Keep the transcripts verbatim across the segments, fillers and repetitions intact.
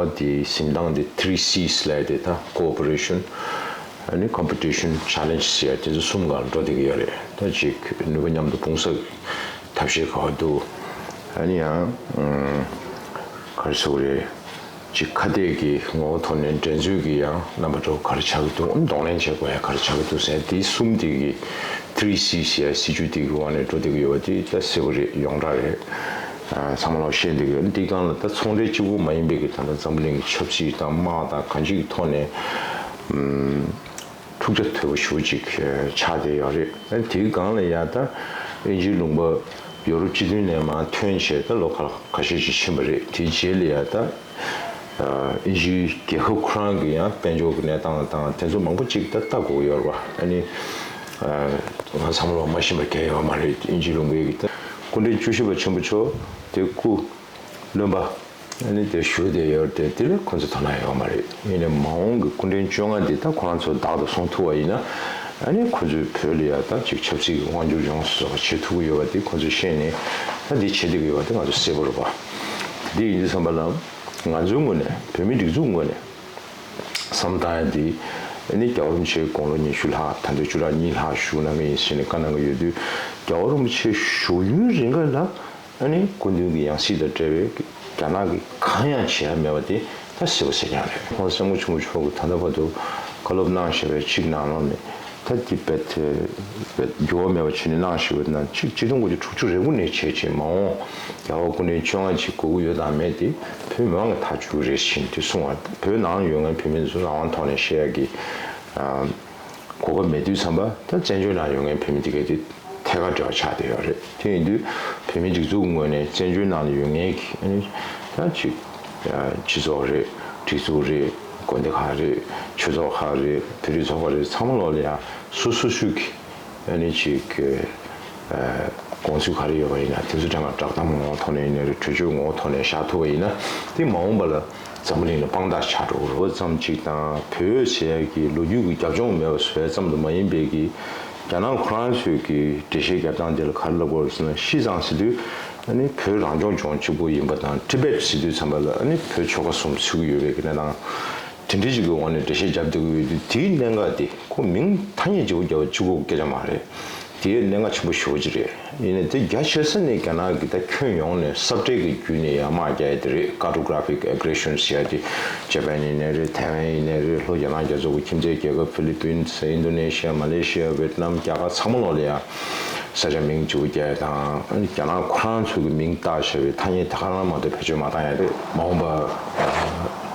པ་དེའི་འཛིན་སྟངས་དེ་three C's ལབ་དེ་ད་Cooperation, ཨ་ནི་Competition, Challenge ཟེར་ཡ་དེ་ཚོ་གསུམ་སྒང་འགྲོ་བསྡད་ཀྱི་ཡོད་རེད། ད་ཅིག་ནུས་པ་མཉམ་དུ་སྤུངས་ས་ཐབས་ཤེས་ག་བ་འདུག་ཨ་ནི་ཡང་ག་རེ་ཟེར་དགོས་རེད། ཅིག་ཁ་གཏད་ཀྱི་ངོ་བོ་ཐོག་ནས་འགྲན་རྩོད་ཀྱི་ཡང་རྣམ་པ་འདྲ་བོ་ག་རེ་ཆགས་ཀྱི་འདུག་གདོང་ལེན་བྱེད་དགོས་ཡ་ག་རེ་ཆགས་ཀྱི་འདུག་ཟེར་དེ་གསུམ་དེ་གི་three C's ཟེར་ཡ་སྲིད་ཇུས་དེ་གི་འོག་ནས་འགྲོ་བསྡད་ཀྱི་ཡོད་པ་དེ་ད་གསལ་པོ་རེད། ཡོངས་གྲགས་རེད། ཚང་མ་ལ་ཤེས་བསྡད་ཀྱི་ཡོད། འདི་སྒང་ལ་ད་ཚོང་འབྲེལ་གཅིག་པུ་མ་ཡིན་པའི་གི་ད་ལྟ་འཛམ་བུ་གླིང་གི་ཆབ་སྲིད་དང་དམག་དང་གང་ཅིའི་ཐོག་ནས་འཁྲུག་ཆ་དོད་པོ་ཞེ་པོ་ཅིག་ཆགས་བསྡད་ཡོད་རེད། དེའི་སྒང་ལ་ཡ་ད་དབྱིན་ཇིའི་ལུང་པ་ཡོ་རོབ་སྤྱི་མཐུན་ནས་མར་ཐོན་བྱས་ད་ལོ་ཁ་ཁ་ཤས་ཤིག་ཕྱིན་པ་རེད། དེའི་རྗེས་ལ་ཡ་ད་དབྱིན་ཇིའི་རྒྱལ་ཁབ་ཁོ་རང་གི་ཡང་དཔལ་འབྱོར་གྱི་གནས་སྟངས་དང་དེ་ཚོ་མང་པོ་ཅིག་ད་ལྟ་དགོས་ཀྱི་ཡོད་རེད་བ། ཨ་ནི་ང་བསམ་བློ་མ་ཤེས་པ་གང་ཡོད་མ་རེད། དབྱིན་ཇིའི་ལུང་པའི་གི་ད་སྐུ་ཕྲེང་བཅུ་བཞི་པ་ཆེན་པོ་མཆོག་དེ་སྐུ་བློན་པ་ཨ་ནི་དེ་བཞུགས་བསྡད་ཡོད་རེད་དེ། དེ་ལ་ཁོ་ཚོ་དོ་སྣང་ཡོད་མ་རེད། ཡིན་ནའི་མ་འོངས་ཀྱི་སྐུ་ཕྲེང་བཅོ་ལྔ་འདི་ད་ཁོ་རང་ཚོ་བདག་ཏུ་སོང་ཐུབ་པ་ཡིན་ན་ཨ་ནི་ཁོ་ཚོའི་བོད་ལ་ཡ་ད་ཅིག་ཆབ་སྲིད་ཀྱི་དབང་སྒྱུར་ཡོངས་སུ་རྫོགས་པ་བྱེད་ཐུབ་ཀྱི་ཡོད་པ་དེ་ཁོ་ཚོས་ཤེས་ནས་ད་འདི་བྱེད་བསྡད་ཀྱི་ཡོད་པ་དེ་ང་ཚོ་གསལ་པོ་རེད་པ། འདི་ཡིན་དུས་ཙམ་པ་ལ་ང་ཚོའི་ངོས་ནས་བོད་མིའི་སྒྲིག་འཛུགས་ངོས་ནས་བསམ་བཏང་ཡ་འདི་ཨ་ནི་རྒྱལ་བ་རིན་པོ་ཆེ་དགུང་ལོ་ཉི་ཤུ་ལྷག་ད་ལྟ་བཅུ་ཕྲག་གཉིས་ལྷག་བཞུགས་གནང་གི་ཡིན་ཟེར་ནས་བཀའ་གནང་གི་ཡོད་དུས་རྒྱལ་བ་རིན་པོ་ཆེ་བཞུགས་ཡུན་རིང་ག་ལ་ཨ་ནི་སྐུ་མདུན་གྱི་ཡང་སྲིད་དང་འབྲེལ་བའི་རྒྱ་ནག་གིས་གང་ཡང་བྱེད་ཡ་མེད་པ་དེ་ད་གསལ་པོ་གསལ་རྐྱང་རེད། ཁོང་སྐྱབས་མགོན་ཆེན་པོ་མཆོག་གིས་ད་ལྟ་བར་དུ་བཀའ་སློབ་གནང་བཞིན་པའི་གཅིག་ནང་ལོགས་ནས་ད་འདི་རྦད་དེ་རྦད་འགྱུར་བ་མེད་པ་བྱས་ནས་གནང་བཞིན་པའི་ནང་གཅིག་ཆིག་སྟོང་དགུ་བརྒྱ་དྲུག་ཅུ་རེ་དགུ་ནས་བྱས་རྗེས་མ་འོངས་རྒྱལ་བ་སྐུ་ཕྲེང་བཅོ་ལྔ་ཅིག་དགོས་ཀྱི་ཡོད་དམ་མེད་དེ་བོད་མི་མང་གིས་ཐག་གཅོད་ཀྱི་རེད་ཟེར་དེ་གསུངས་པ། བོད་ནང་ཡོད་མཁན་བོད་མི་ཚོ་རང་དབང་ཐོག་ནས་བཤད་ཡ་གི་གོ་སྐབས་མེད་དུས་ཙམ་པ་ད་བཙན་བྱོལ་ནང་ཡོད་མཁན་བོད་མི་དེ་གས་དེ་ཐད་ཀར་འབྲེལ་བ་ཆགས་བསྡད་ཡོད་རེད། དེ་ཡིན་དུས་བོད་མིའི་སྒྲིག་འཛུགས་ཀྱི་ངོས་ནས་བཙན་བྱོལ་ནང་ལ་ཡོད་མཁན་གྱི་ཨ་ནི་ད་ཅིག་སྤྱི་ཚོགས་རེད། སྒྲིག་འཛུགས་རེད། དགོན་སྡེ་ཁག་རེད། ཆོས་ཚོགས་ཁག་རེད། བོད་རིགས་ཚོགས་པ་རེད། ཚང་མ་ལོག་ལ་ཡང་སོ་སོ་སོའི་གི་ཨ་ནི་ཅིག་གི་དགོངས་ཚུལ་ག་རེ་ཡོད་པ་ཡིན་ན་དེ་ཚོ་དྲན་པ་བསྒྲགས་གཏམ་ངོ་ཐོག་ནས་ཡིན་ནའི་རེད། གྲོས་ཆོད་ངོ་ཐོག་ནས་བཞག་ཐུབ་པ་ཡིན་ན་དེ་མ་འོངས་པ་ལ་འཛམ་བུ་གླིང་ལ་དཔང་རྟགས་ཆགས་འགྲོ་གི་རེད། འོ་ཙམ་ཅིག་དང་བོད་ཟེར་ཡ་གི་ལོ་རྒྱུས་ཀྱི་རྒྱབ་ལྗོངས་མེད་པ་བཟོ་ཡ་ཙམ་དུ་མ་ཡིན་པའི་གི་རྒྱ་ནག་ཁོ་རང་ཚོས་ཀྱི་འགྲེལ་བཤད་རྒྱབ་སྟངས་དེ་ལ་ག་རེ་ལབ་དགོས་རེད་ཟེར་ན། ཤིས་ཙང་ཟེར་དུས་ཨ་ནི་བོད་རང་སྐྱོང་ལྗོངས་གཅིག་པུ་ཡིན་པ་དང་། ཊི་བེཊ་ཟེར་དུས་ཙམ་པ་ལ་ཨ་ནི་བོད་ཆོལ་ཁ་གསུམ་ཚུད་ཀྱི་ཡོད་པའི་གི་གནས་སྟངས་དེ་འདྲའི་ཅིག་གི་འོག་ནས་འགྲེལ་བཤད་རྒྱབ་བསྡད་ཀྱི་ཡོད་དུས། དེའི་གནད་འགག་དེ་ཁོ་མིང་ཐ་སྙད་བརྗེ་པོ་རྒྱག་པ་གཅིག་པོ་སྐད་ཆ་མ་རེད། དེའི་གནད་འགག་ཆེན་པོ་ཞེ་པོ་ཅིག་རེད། ཡིན་ནའི་དེ་རྒྱ་ཆེ་ས་ནས་རྒྱ་ནག་གིས་ད་ཁྱོན་ཡོངས་ནས་སབ་ཊེག་གི་བརྒྱུད་ནས་ཡར་དམག་རྒྱག་ཡ་དེ་རེད། ཀར་ཊོ་གྷ་ར་ཕིག་ཨེ་གྷི་རེ་ཤན་ཟེར་ཡ་དེ་ཇ་པན་ཡིན་ནའི་རེད། ཐའེ་ཝན་ཡིན་ནའི་རེད། ལྷོ་རྒྱ་ནག་རྒྱ་མཚོ་གི་ཁྱིམ་མཚེས་རྒྱལ་ཁབ་ཕི་ལི་པིན་སི། ཨིན་ཌོ་ནེ་ཤི་ཡ། མ་ལེ་ཤི་ཡ། ཝེ་ཏི་ནམ། རྒྱ་གར་ཚང་མ་ལོག་ལ་ཡ་ས་ཆ་མིང་གཅིག་པོ་རྒྱག་ཡ་དང་། རྒྱ་ནག་ཁོ་རང་ཚོ་གི་མིང་བཏགས་བྱས་པའི་ཐ་སྙད་ད་ག་རང་མ་གཏོགས་བེད་སྤྱོད་མ་བཏང་ཡ་རེད། མ་འོངས་པ་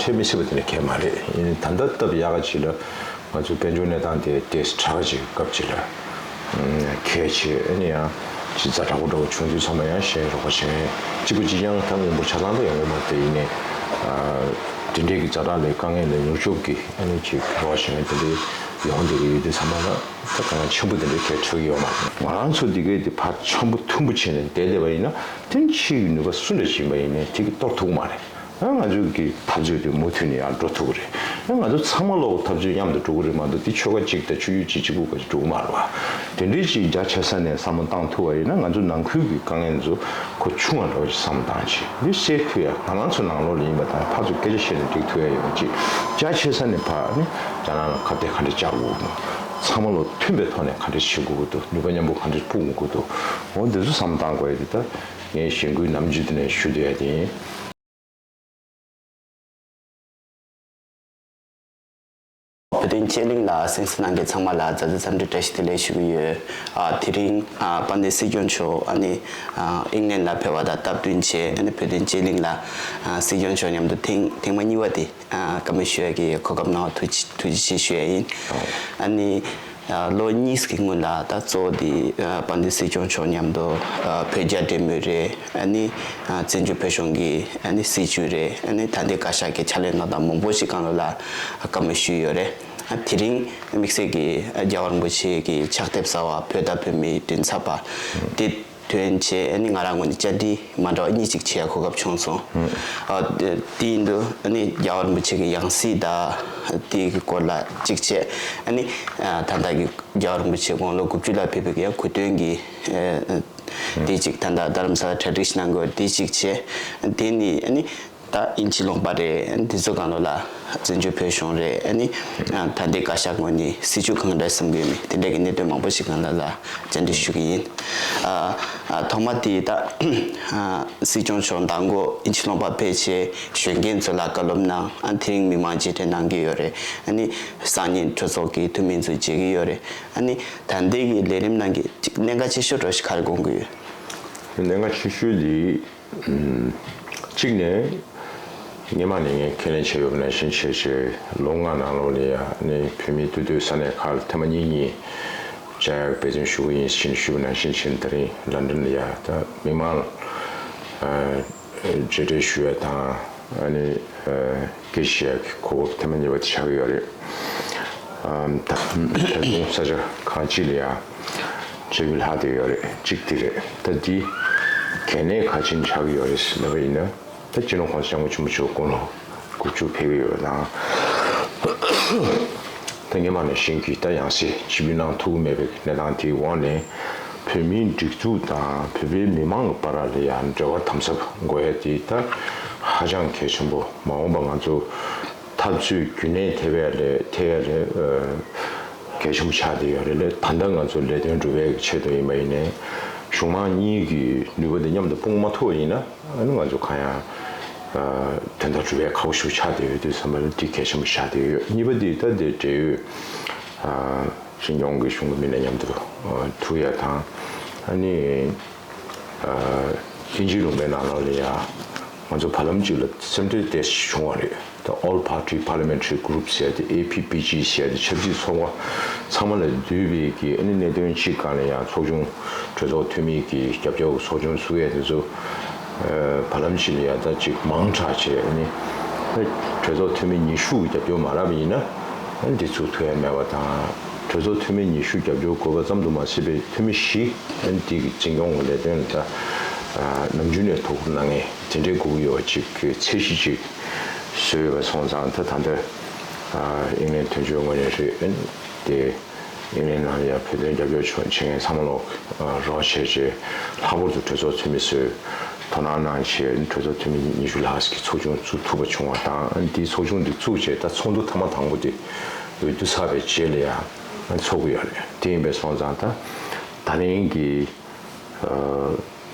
འཕྲད་མི་སྲིད་པ་དེ་ནི་ཁེལ་མ་རེད། ཡིན་ནའི་ད་ལྟ་སྟབས་ཡག་ག་ཅིག་ལ་ང་ཚོའི་དཔལ་འབྱོར་གནས་སྟངས་དེ་ཏོག་ཙམ་དྲག་ཅིག་སྐབས་ཅིག་ལ་ཁྱད་ཆེ། ཨ་ནི་ཡང་ཅིག་ཛ་དྲག་པོ་འདྲ་བོ་བྱུང་དུས་ཙམ་པ་ཡང་གཞན་རོགས་པ་བྱེད་མཁན་གཅིག་པུ་གཅིག་རྐྱང་ད་དངོས་པོ་ཆ་ཚང་ད་ཡོང་གི་མ་རེད། དེ་ཡིན་ནའི་དེ་འདྲའི་གི་ཛ་དྲག་ལས་དཀའ་ངལ་ལས་མྱུར་སྐྱོབ་ཀྱི་ཨ་ནི་ཅིག་རོགས་བྱེད་མཁན་དེ་འདྲའི་ཡོང་བསྡད་ཀྱི་ཡོད་དུས་ཙམ་པ་ལ་ད་དཀའ་ངལ་ཆེན་པོ་དེ་འདྲའི་གལ་འཕྲད་ཀྱི་ཡོད་མ་རེད། ང་རང་ཚོ་འདི་གའི་དེ་ཕར་འཆམ་པོ་མཐུན་པོ་བྱས་ནས་བསྡད་བསྡད་པ་ཡིན་ན་དེ་ཕྱིའི་ནུས་པ་སུ་འདྲ་ཞིག་ཡིན་པ་ཡིན་ནའི་དེ་གི་གཏོར་ཐུབ་ཀྱི་མ་རེད། ང་ཚོའི་གི་འཐབ་རྩོད་དེ་མུ་མཐུད་ནས་ཡང་འགྲོ་ཐུབ་ཀྱི་རེད། ང་ཚོ་ཚང་མ་ལོག་འཐབ་རྩོད་མཉམ་དུ་འགྲོ་གི་རེད་མ་གཏོགས་དེ་ཆོལ་ཁ་གཅིག་དང་ཆོས་བརྒྱུད་གཅིག་གཅིག་པུ་གཅིག་འགྲོ་གི་མ་རེད་བ། དེ་འདྲའི་ཅིག་རྒྱ་ཆེ་ས་ནས་བསམ་བློ་བཏང་ཐུབ་པ་ཡིན་ན་ང་ཚོ་ནང་ཁུལ་གྱི་དཀའ་ངལ་ཚོ་ཁོ་ཆུང་བ་འདྲ་བོ་ཞིག་བསམ་བློ་བཏང་ཅིག་འདི་སེལ་ཐུབ་ཡ། ང་རང་ཚོ་ནང་ལོགས་ལ་ཡིན་པ་དང་ཕར་ཚུར་སྐད་ཆ་བཤད་ནས་འགྲིག་ཐུབ་ཡ་ཡོད་ཅིག་རྒྱ་ཆེ་ས་ནས་ཕར་ནི་རྒྱ་ནག་ལ་ཁ་གཏད་ག་འདྲ་བཅག་དགོས་ནོ། ཚང་མ་ལོག་མཐུན་པའི་ཐོག་ནས་ག་འདྲ་བྱེད་དགོས་ཀྱི་འདུག་ནུས་པ་མཉམ་སྤུངས་ག་འདྲ་སྤུངས་དགོས་ཀྱི་འདུག་འོ་འདི་ཚོ་བསམ་བློ་བཏང་དགོས་ཡ་དེ་ད་ངས་གཞེན་སྐུལ་ནམ་རྒྱུན་དུ་ནས་ཞུ་བསྡད་ཡ་དེ་ཡིན། བོད་དོན་དཔྱད་གླེང་ལ་གསན་གཟིགས་གནང་མཁན་ཚང་མ་ལ་མཛའ་བརྩེ་འཚམས་འདྲི་བཀྲ་ཤིས་བདེ་ལེགས་ཞུ་གི་ཡོད། ཨ་དེ་རིང་ཨ་དཔལ་ལྡན་སྲིད་སྐྱོང་མཆོག་ཨ་ནི་ཨ་ཨིང་ལན་ལ་ཕེབས་པ་དང་སྟབས་བསྟུན་བྱས་ཨ་ནི་བོད་དོན་དཔྱད་གླེང་ལ་ཨ་སྲིད་སྐྱོང་མཆོག་མཉམ་དུ་ཐེངས་ཐེངས་མ་གཉིས་པ་དེ་ཨ་བཀའ་མོལ་ཞུ་ཡ་གི་གོ་སྐབས་གནང་བ་ཐུགས་རྗེ་ཐུགས་རྗེ་ཆེ་ཞུ་ཡ་ཡིན། ཨ་ནི་ལོ་གཉིས་ཀྱི་སྔོན་ལ་ད་གཙོ་བོ་དེ་དཔལ་ལྡན་སྲིད་སྐྱོང་མཆོག་མཉམ་དུ་བོད་རྒྱ་འབྲེལ་མོལ་རེད། ཨ་ནི་བཙན་བྱོལ་བོད་གཞུང་གི་ཨ་ནི་སྲིད་བྱུས་རེད། ཨ་ནི་ད་ལྟའི་བཀའ་ཤག་གི་ཕྱག་ལས་གནང་སྟངས་མང་པོ་ཞིག་སྒང་ལ་བཀའ་མོལ་ཞུས་ཡོད་རེད། ཨ་དེ་རིང་དམིགས་བསལ་གྱི་རྒྱལ་བ་རིན་པོ་ཆེ་གི་ཕྱག་དེབ་གསར་བ་བོད་དང་བོད་མིའི་མགྲིན་ཚབ་པ་དེ་ཐོན་བྱས་ཨ་ནི་ང་རང་ངོས་ནས་བཅར་འདྲི་མ་འདྲ་བ་གཉིས་ཅིག་བྱེད་ཡ་གོ་སྐབས་བྱུང་སོང་། ཨ་དེ་ཡིན་དུས་ཨ་ནི་རྒྱལ་བ་རིན་པོ་ཆེ་གི་ཡང་སྲིད་དང་དེའི་སྐོར་ལ་གཅིག་བྱས། ཨ་ནི་ད་ལྟ་གི་རྒྱལ་བ་རིན་པོ་ཆེ་དགུང་ལོ་དགུ་བཅུ་ལ་ཕེབས་པའི་ཡང་གོ་སྟོན་གྱི་དེ་གཅིག་ད་ལྟ་རྡ་རམ་ས་ལ་གྲ་སྒྲིག་གནང་དགོས་དེ་གཅིག་བྱས། དེ་ནི་ཨ་ནི་ ད་དབྱིན་ཇི་ལུང་པ་རེད། འདི་ཚོ་སྒང་ལོགས་ལ་བཙན་བྱོལ་བོད་གཞུང་རེད། ཨ་ནི་ད་ལྟའི་བཀའ་ཤག་ངོས་ནས་སྲིད་བྱུས་གང་འདྲ་བསམ་གྱི་ཡོད་མེད་དེ་འདྲ་གི་གནད་དོན་མང་པོ་ཞིག་སྒང་ལ་ལ་བཅར་འདྲི་ཞུ་གི་ཡིན། ཨ་ཨ་ཐོག་མ་དེ་ད་ཨ་སྲིད་སྐྱོང་མཆོག་མདང་དགོང་དབྱིན་ཇི་ལུང་པ་ཕེབས་བྱས་གཞོན་སྐྱེས་ཚོ་ལ་བཀའ་སློབ་གནང་། ཨ་དེ་རིང་མི་མང་མཇལ་འཕྲད་གནང་གི་ཡོད་རེད། ཨ་ནི་སང་ཉིན་གྲོས་ཚོགས་ཀྱི་འཐུས་མི་ཚོ་མཇལ་གི་ཡོད་རེད། ཨ་ནི་ད་ལྟའི་གི་ལས་རིམ་ནང་གི་གཅིག་གནད་འགག་ཆེ་ཤོས་འདྲ་ཞིག་ག་རེ་དགོངས་ཀྱི་ཡོད། གནད་འགག་ཆེ་ཤོས་དེ། གཅིག་ནས་སྔོན་མ་ནས་ངས་ཁས་ལེན་བྱས་ཡོད་པ་ནང་བཞིན་བྱས་བྱས་ལོ་ལྔ་ནང་ལོགས་ལ་ཡ་ནི་བོད་མིའི་མདུན་སྡོད་ས་གནས་ཁག་ལ་ཐེངས་མ་གཉིས་གཉིས་བཅར་ཡག་འབད་བརྩོན་ཞུ་གི་ཡིན་ཞེས་ཞུས་པ་ནང་བཞིན་བྱས་ད་རིང་ལན་ཀྲན་ལ་ཡ་ད་མི་མང་ལ་མཇལ་འཕྲད་ཞུ་ཡ་དང་ཨ་ནི་སྐད་ཆ་བཤད་ཡ་གི་གོ་སྐབས་ཐེངས་མ་གཉིས་པ་དེ་ཆགས་ཀྱི་ཡོད་རེད། ད་ད་དུང་ས་ཆ་གང་ཅི་ལ་ཡ་བཅར་རྒྱུ་ལྷག་བསྡད་ཡོད་རེད། གཅིག་དེ་རེད། ད་འདི་གལ་གནད་ག་ཅིན་ཆགས་ཀྱི་ཡོད་རེད་ཟེར་ལབ་པ་ཡིན་ན། ད་སྤྱི་ནོར་༸གོང་ས་༸སྐྱབས་མགོན་ཆེན་པོ་མཆོག་དགུང་ལོ་དགུ་བཅུ་ཕེབས་ཀྱི་ཡོད་པ་དང་། ད་སྔོན་མ་ནང་བཞིན་གྱི་ད་ཡང་སེ་ཆིབས་བསྒྱུར་གནང་ཐུབ་ཀྱི་མེད་པའི་གནས་སྟངས་དེའི་འོག་ནས་བོད་མིའི་སྒྲིག་འཛུགས་དང་བོད་པའི་མི་མང་གི་བར་ལ་ཡང་འབྲེལ་བ་དམ་ཟབ་དགོས་ཡ་དེ་ད་ཧ་ཅང་གལ་ཆེན་པོ། མ་འོངས་པ་ང་ཚོ་འཐབ་རྩོད་རྒྱུན་གནས་ཐེབས་ཡ་ལས་ཐེབས་ཡ་ལས་གལ་ཆེན་པོ་ཆགས་བསྡད་ཡོད་རེད། ལས་ད་ལྟ་ང་ཚོ་ལས་དོན་སྒྲུབ་པའི་ཆེད་དུ་ཡིན་པ་ཡིན་ནའི་གཞུང་མང་གཉིས་ཀྱི་ནུས་པ་དེ་མཉམ་དུ་སྤུངས་མ་ཐུབ་པ་ཡིན་ན། ཨ་ནི་ང་ཚོ་གང་ཡང་དོན་དག་སྒྲུབ་ཡ་ཁག་པོ་ཞིག་ཆགས་བསྡད་ཡོད་དུས་ཙམ་པ་ལ་འདི་གལ་ཆེན་པོ་ཆགས་བསྡད་ཡོད། གཉིས་པ་དེ་ད་དེ་འབྲེལ་ཡོད་ཨ་ཤིན་སྐྱོང་གི་གཞུང་གི་མི་སྣ་མཉམ་དུ་ཨ་ཐུག་ཡ་དང་། ཨ་ནི་ཨ་དབྱིན་ཇི་ལུང་པའི་ནང་ལོགས་ལ་ཡ་ང་ཚོ་བར་ལམ་གཅིག་ལ་སེམས་ཁྲལ་ཏོག་ཙམ་བྱུང་བ་རེད། ད་All Party Parliamentary Group ཟེར་ཏེ་ཨེ་པི་པི་ཇི་ཟེར་ཏེ་ཆབ་སྲིད་ཚོགས་པ་ཚང་མ་ལ་འདུས་པའི་གི་ཨ་ནི་གནད་དོན་གཅིག་སྒང་ལ་ཡང་ཚོགས་ཆུང་གྲོས་ཚོགས་འཐུས་མི་གི་རྒྱབ་སྐྱོར་ཚོགས་ཆུང་བཙུགས་ཡས་དེ་ཚོ་ཨ་བར་ལམ་ཞིག་ལ་ཡང་ད་ཅིག་མང་དྲགས་བྱས་ཨ་ནི་ཨ་གྲོས་ཚོགས་འཐུས་མི་ཉི་ཤུ་གི་རྒྱབ་སྐྱོར་མ་རག་པ་ཡིན་ན་ཨ་ནི་འདི་ཚུགས་ཐུབ་ཡ་མེད་པ་དང་། གྲོས་ཚོགས་འཐུས་མི་ཉི་ཤུ་རྒྱབ་སྐྱོར་དགོས་པ་ཙམ་དུ་མ་ཟད་པའི་འཐུས་མི་བཞི་ཨ་ནི་འདི་གི་འཛིན་སྐྱོང་གི་ལས་དོན་ལ་ད་ཨ་ནམ་རྒྱུན་ནས་དོ་ཁུར་གནང་མཁན་དེ་འདྲའི་དགོས་ཀྱི་ཡོད་པ་ཅིག་གི་ཚད་གཞི་ཅིག་བཟོས་ཡོད་པ་སོང་ཙང་། ད་ད་ལྟ་ཨ་དབྱིན་ལན་དོན་གཅོད་ངོས་ནས་རེད། ཨ་ནི་དེ་དབྱིན་ལན་ནང་ལ་ཡང་བོད་དོན་རྒྱབ་སྐྱོར་ཆོག་བྱེད་མཁན་ཚང་མ་ལོག་ཨ་རོགས་བྱས་བྱས་ལྷག་པར་དུ་གྲོས་ཚོགས་འཐུས་མི་ཚོས་དོ་སྣང་གནང་བྱས་གྲོས་ཚོགས་འཐུས་མི་ཉི་ཤུ་ལྷག་ཅིག་གི་ཚོགས་ཆུང་བཙུགས་ཐུབ་པ་བྱུང་བ་དང་། ཨ་ནི་དེའི་ཚོགས་ཆུང་འདི་བཙུགས་བྱས་ད་ཚོགས་འདུ་ཐེངས་མ་དང་པོ་དེ་འོས་བསྡུ་ཚར་བའི་རྗེས་ལ་ཡང་ཨ་ནི་ཚོགས་ཀྱི་ཡོད་རེད། དེ་ཡིན་པས་སོང་ཙང་ད་ད་རིང་གི་ཨ་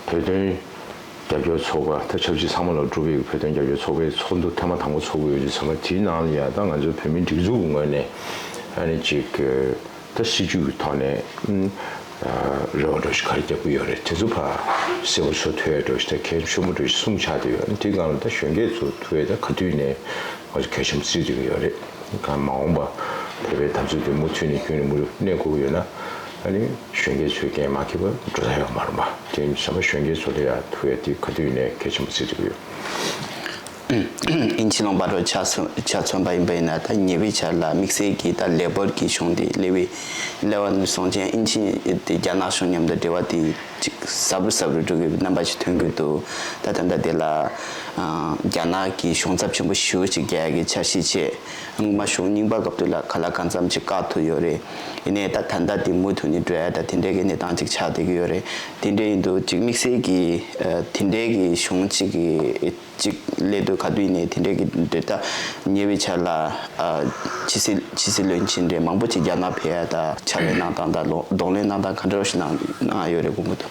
བོད་དོན་རྒྱབ་སྐྱོར་ཚོགས་པ། ད་ཆབ་སྲིད་ཚང་མ་ལ་གྲུབ་པའི་བོད་དོན་རྒྱབ་སྐྱོར་ཚོགས་པའི་ཚོགས་འདུ་ཐེངས་མ་དང་པོ་ཚོགས་ཀྱི་ཡོད་དུས་ཙམ་པ་དེའི་ནང་ལ་ཡང་ད་ང་ཚོའི་བོད་མིའི་སྒྲིག་འཛུགས་ཀྱི་ངོས་ནས་ཨ་ནི་ཅིག་ད་སྲིད་ཇུས་ཀྱི་ཐོག་ནས་ཨ་རེ་བ་འདྲ་ཞིག་ག་རེ་རྒྱབ་ཀྱི་ཡོད་རེད། དེ་ཚོ་ཕར་གསལ་པོ་བཟོ་ཐུབ་ཡ་འདྲ་ཞིག་ད་གལ་ཆེན་པོ་འདྲ་ཞིག་གསུམ་ཆགས་བསྡད་ཡོད། དེའི་སྒང་ལ་ད་གཞོན་སྐྱེས་ཚོ་ཐུག་ཡ་ད་ག་དུས་ནས་ང་ཚོ་གལ་ཆེན་པོ་བརྩི་བསྡད་ཀྱི་ཡོད་རེད། གང་མ་འོངས་པ་བོད་པའི་འཐབ་རྩོད་དེ་མུ་མཐུད་ནས་རྒྱུན་རིང་པོ་གནས་དགོས་ཀྱི་ཡོད་ན། ཨ་ནི་གཞོན་སྐྱེས་ཚོའི་འགན་མ་འཁྱེར་བར་འགྲོ་ས་ཡོད་མ་རེད་པ། དེ་ཡིན་དུས་ཙམ་པ་གཞོན་སྐྱེས་ཚོ་ལ་ཡང་ཐུག་ཡ་དེ་ག་དུས་ནས་གལ་ཆེན་པོ་བརྩི་ཐུབ་ཀྱི་ཡོད། དབྱིན་ཇི་ལུང་པ་རུ་ཆ་མཚོན་ཆ་མཚོན་པ་ཡིན་པ་ཡིན་ན། ད་ཉེ་བའི་ཆར་ལ་དམིགས་བསལ་གྱིས་ད་ལེ་པར་གྱི་གཞུང་དེ་སླེབས་པའི་སླེབས་པ་ནས་བཟུང་ཅན་དབྱིན་ཇི་དེ་རྒྱ་ནག་གཞུང་མཉམ་དུ་འབྲེལ་བ་དེ་ཅིག་ཟབ་རུ་ཟབ་རུ་འགྲོ་གི་རྣམ་པ་ཞིག་ཐོན་གྱི་འདུག་ད་ད་ལྟ་དེ་ལ་ཨ་རྒྱ་ནག་གི་གཞུང་ཚབ་ཆེན་པོ་ཞེ་པོ་ཅིག་རྒྱག་ཡ་གི་འཆར་གཞི་བྱས། སྔོན་མ་གཞུང་རྙིང་པ་སྐབས་དུས་ལ་ག་ལ་གང་འཚམ་ཅིག་བཀག་ཐུབ་ཡོད་རེད། ཡིན་ནའི་ད་ད་ལྟ་དེ་མུ་མཐུད་ནས་འགྲོ་ཡ་ད་དེ་འདྲའི་གི་གནས་སྟངས་ཅིག་ཆགས་བསྡད་ཀྱི་ཡོད་རེད། དེ་འདྲ་ཡིན་དུས་ཅིག་དམིགས་བསལ་གྱི་ཨ་དེ་འདྲའི་གི་གཞུང་ཅིག་གི་ཅིག་སླེབས་དུས་ག་དུས་ཡིན་ནའི་དེ་འདྲའི་གི་འདྲ་ད་ཉེ་བའི་ཆར་ལ་ཨ་ཕྱི་སྲིད་ཕྱི་སྲིད་བློན་ཆེན་རེད་མང་པོ་ཅིག་རྒྱ་ནག་ཕེབས་ཡ་ད་ཕྱག་ལས་གནང་སྟངས་ད་ལོ་གདོང་ལེན་གནང་སྟངས་ག་འདྲ་ཞིག་གནང་གནང་ཡོད་རེད་དགོངས་ཀྱི་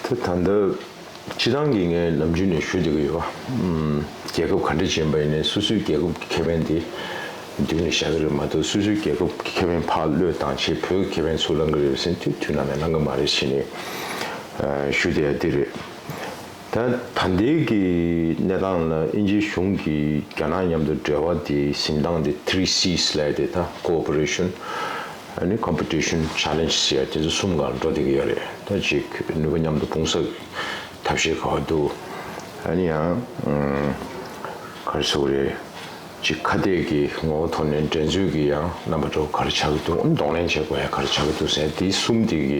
འདུག་ད་ད་ལྟ། སྤྱིར་བཏང་གི་ངས་ནམ་རྒྱུན་ནས་ཞུ་བསྡད་ཀྱི་ཡོད། ཨམ། རྒྱལ་ཁབ་ག་འདྲ་ཅིག་ཡིན་པ་ཡིན་ནའི་སོ་སོའི་རྒྱལ་ཁབ་ཀྱི་ཁེ་ཕན་དེ་མདུན་ལ་བཞག་གི་རེད་མ་གཏོགས། སོ་སོའི་རྒྱལ་ཁབ་ཀྱི་ཁེ་ཕན་ཕར་བློས་བཏང་བྱས་བོད་ཀྱི་ཁེ་ཕན་ཚུར་བླང་གི་རེད་ཟེར་ན་དེ་དུས་ནམ་ཡང་གནང་གི་མ་རེད་ཟེར་ནས་ཨ་ཞུ་བསྡད་ཡ་འདི་རེད། ད་ད་ལྟའི་གི་གནས་སྟངས་ལ་དབྱིན་ཇིའི་གཞུང་གིས་རྒྱ་ནག་མཉམ་དུ་འབྲེལ་བ་དེ་འཛིན་སྟངས་དེ་ཐི་རི་སིས་ལབ་ཡ་དེ། ད་ཀོ་ཨོ་པ་རེ་ཤན། ཨ་ནི་ཀོམ་པི་ཊི་ཤན། ཆེ་ལེན་ཇི་ཟེར་ཡ་དེ་ཚོ་གསུམ་སྒང་འགྲོ་བསྡད་ཀྱི་ཡོད་རེད། ད་ཅིག་ནུས་པ་མཉམ་དུ་སྤུངས་ས་ཐབས་ཤེས་ག་པར་འདུག་ཨ་ནི་ཡང་ཨུམ་ག་རེ་ཟེར་དགོས་རེད། ཅིག་ཁ་གཏད་ཀྱི་ངོ་བོ་ཐོག་ནས་འགྲན་རྩོད་ཀྱི་ཡང་རྣམ་པ་འདྲ་བོ་ག་རེ་ཆགས་ཀྱི་འདུག་གདོང་ལེན་བྱེད་དགོས་ཡ་ག་རེ་ཆགས་ཀྱི་འདུག་ཟེར་དེ་གསུམ་དེ་གི་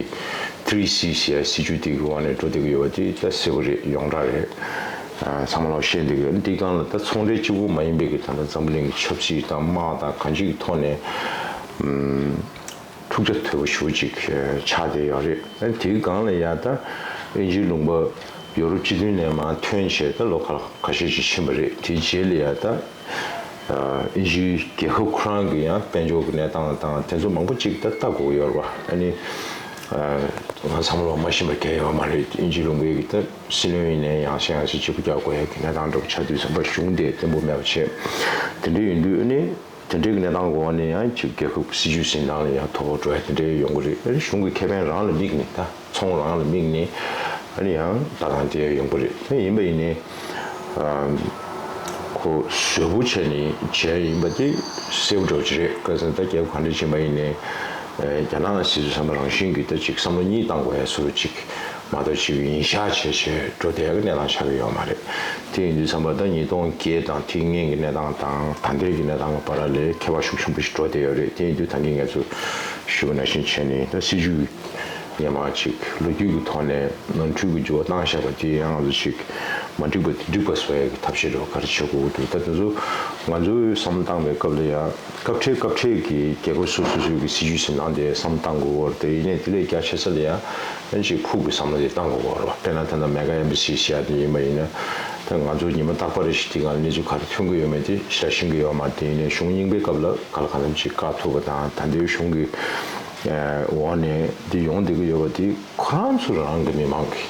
ཐི་རི་སིས་ཟེར་ཡ་སྲིད་ཇུས་དེ་གི་འོག་ནས་འགྲོ་བསྡད་ཀྱི་ཡོད་པ་དེ་ད་གསལ་པོ་རེད། ཡོངས་གྲགས་རེད། ཨ་ཚང་མ་ལ་ཤེས་བསྡད་ཀྱི་ཡོད། འདི་སྒང་ལ་ད་ཚོང་འབྲེལ་གཅིག་པུ་མ་ཡིན་པའི་གི་ད་ལྟ་འཛམ་བུ་གླིང་གི་ཆབ་སྲིད་དང་དམག་དང་གང་ཅིའི་ཐོག་ནས་ཨུམ། འཁྲུག་ཆ་དོད་པོ་ཞེ་པོ་ཅིག་ཆགས་བསྡད་ཡོད་རེད། ཨ་དེའི་སྒང་ལ་ཡ་ད་དབྱིན་ཇིའི་ལུང་པ་ ཡོ་རོབ་སྤྱི་མཐུན་ལས་མང་ཐོན་བྱས་ད་ལོ་ཁ་ཁ་ཤས་ཤིག་ཕྱིན་པ་རེད། དེའི་རྗེས་ལ་ཡ་ད་ཨིན་ཇིའི་རྒྱལ་ཁབ་ཁོ་རང་གི་ཡང་དཔལ་འབྱོར་གྱི་གནས་སྟངས་དང་དེ་ཚོ་མང་པོ་ཅིག་ད་ལྟ་དགོས་ཀྱི་ཡོད་རེད་བ། ཨ་ནི་ང་བསམ་བློ་མ་ཤེས་པ་གལ་ཡོད་མ་རེད། ཨིན་ཇི་ལུང་པའི་གི་ད་སྲིད་བློན་ཡིན་ནའི་ཡང་ཤེས་ཡང་ཤེས་གཅིག་པུ་རྒྱག་དགོས་ཡ་གི་གནས་སྟངས་འདྲ་པོ་ཆགས་དུས་ཙམ་པ་གཞུང་དེ་བརྟན་པོ་མེད་པ་བྱས། དེ་འདྲ་ཡིན་དུས་ཨ་ནི། དེ་འདྲའི་གནས་སྟངས་འོག་ནས་ཡང་ཅིག་རྒྱལ་ཁབ་སྲིད་ཇུས་འཛིན་སྟངས་ལ་ཡང་དོ་ཕོག་འགྲོ་ཡ་དེ་འདྲའི་ཡོང་གི་རེད། ཨ་ནི་གཞུང་གི་ཁེ་ཕན་རང་ལ་དམིགས་ནས་ད་ཚོང་རང་ལ་དམིགས་ནས་ཨ་ནི་ཡང་ལྟ་སྟངས་དེ་ཡང་ཡོང་གི་རེད། དེ་ཡིན་པ་ཡིན་ནའི་ཁོ་བཟོ་བོ་བྱས་ནས་བྱས་ཡིན་པ་དེ་གསལ་པོ་འགྲོ་གི་རེད། ག་ཚོད་ད་རྒྱལ་ཁབ་ག་འདྲ་ཕྱིན་པ་ཡིན་ནའི་རྒྱ་ནག་སྲིད་ཇུས་བསམ་པ་རང་བཞིན་གྱི་ད་ཅིག་བསམ་བློ་གཉིས་བཏང་དགོས་ཡ་བཟོ་འདྲ་ཅིག་མ་གཏོགས་ཅིག་ཡིན་ཤག་བྱས་བྱས་འགྲོ་བསྡད་ཡག་གི་གནས་སྟངས་ཆགས་ཀྱི་ཡོད་མ་རེད། དེ་ཡིན་དུས་ཙམ་པ་ད་ཉིས་སྟོང་བརྒྱད་དང་དེའི་སྔོན་གྱི་གནས་སྟངས་དང་ད་ལྟའི་གི་གནས་སྟངས་ཀྱི་བར་ལ་ཁྱད་པར་ཤུགས་ཆེན་པོ་ཞིག་འགྲོ་བསྡད་ཡོད་རེད། དེ་ཡིན་དུས་ད་གིན་ངས་ཚོས་ཞུས་པ་ནང་བཞིན་བྱས་ནས་ད་སྲིད་ཇུས་སྔོན་མ་ཅིག་ལོ་རྒྱུས་ཀྱི་ཐོག་ནས་ནོར་འཁྲུལ་གྱི་འགྱུར་བ་བཏང་བཞག་པ་དེ་ཡང་ང་ཚོ་ཅིག་མ་འགྲིག་པ་དེ་འགྲིག་པ་བཟོ་ཡག་གི་ཐབས་ཤེས་རེད་བ། ག་རེ་བྱེད་དགོས་ཀྱི་འདུག་ད་དེ་ཚོ་ང་ཚོས་བསམ་བློ་བཏང་བའི་སྐབས་ལ་ཡང་། སྐབས་འཕྲལ་སྐབས་འཕྲལ་གྱི་རྒྱལ་ཁབ་སོ་སོ་སོའི་གི་སྲིད་ཇུས་འཛིན་སྟངས་དེ་བསམ་བློ་བཏང་དགོས་ཀྱི་ཡོད་རེད། དེ་ཡིན་ནའི་དེ་ལས་རྒྱ་ཆེ་ས་ལ་ཡང་ཨ་ནི་ཅིག་ཕུགས་ཀྱི་བསམ་བློ་དེ་བཏང་དགོས་ཀྱི་ཡོད་རེད་བ། དཔེར་ན་ད་ལྟ་མེ་གྷ་ཨེམ་བྷ་སི་ཟེར་ཡ་དེ་ཡིན་པ་ཡིན་ན། ད་ང་ཚོ་ཉི་མ་རྟག་པར་རེ་བཞིན་དེ་སྒང་ལ་གནས་ཚུལ་ག་རེ་ཐོན་གྱི་ཡོད་མེད་དེ་ཞེ་དྲག་ཤེས་ཀྱི་ཡོད་མ་རེད། དེ་ཡིན་ནའི་གཞུང་རྙིང་པའི་སྐབས་ལ་ག་ལ་གང་འཚམ་ཅིག་བཀག་ཐུབ་པ་དང་། ད་ལྟའི་གཞུང་གི་འོག་ནས་འདི་ཡོང་བསྡད་ཀྱི་ཡོད་པ་དེ་ཁོ་རང་ཚོ་རང་གི་མི་མང་གི་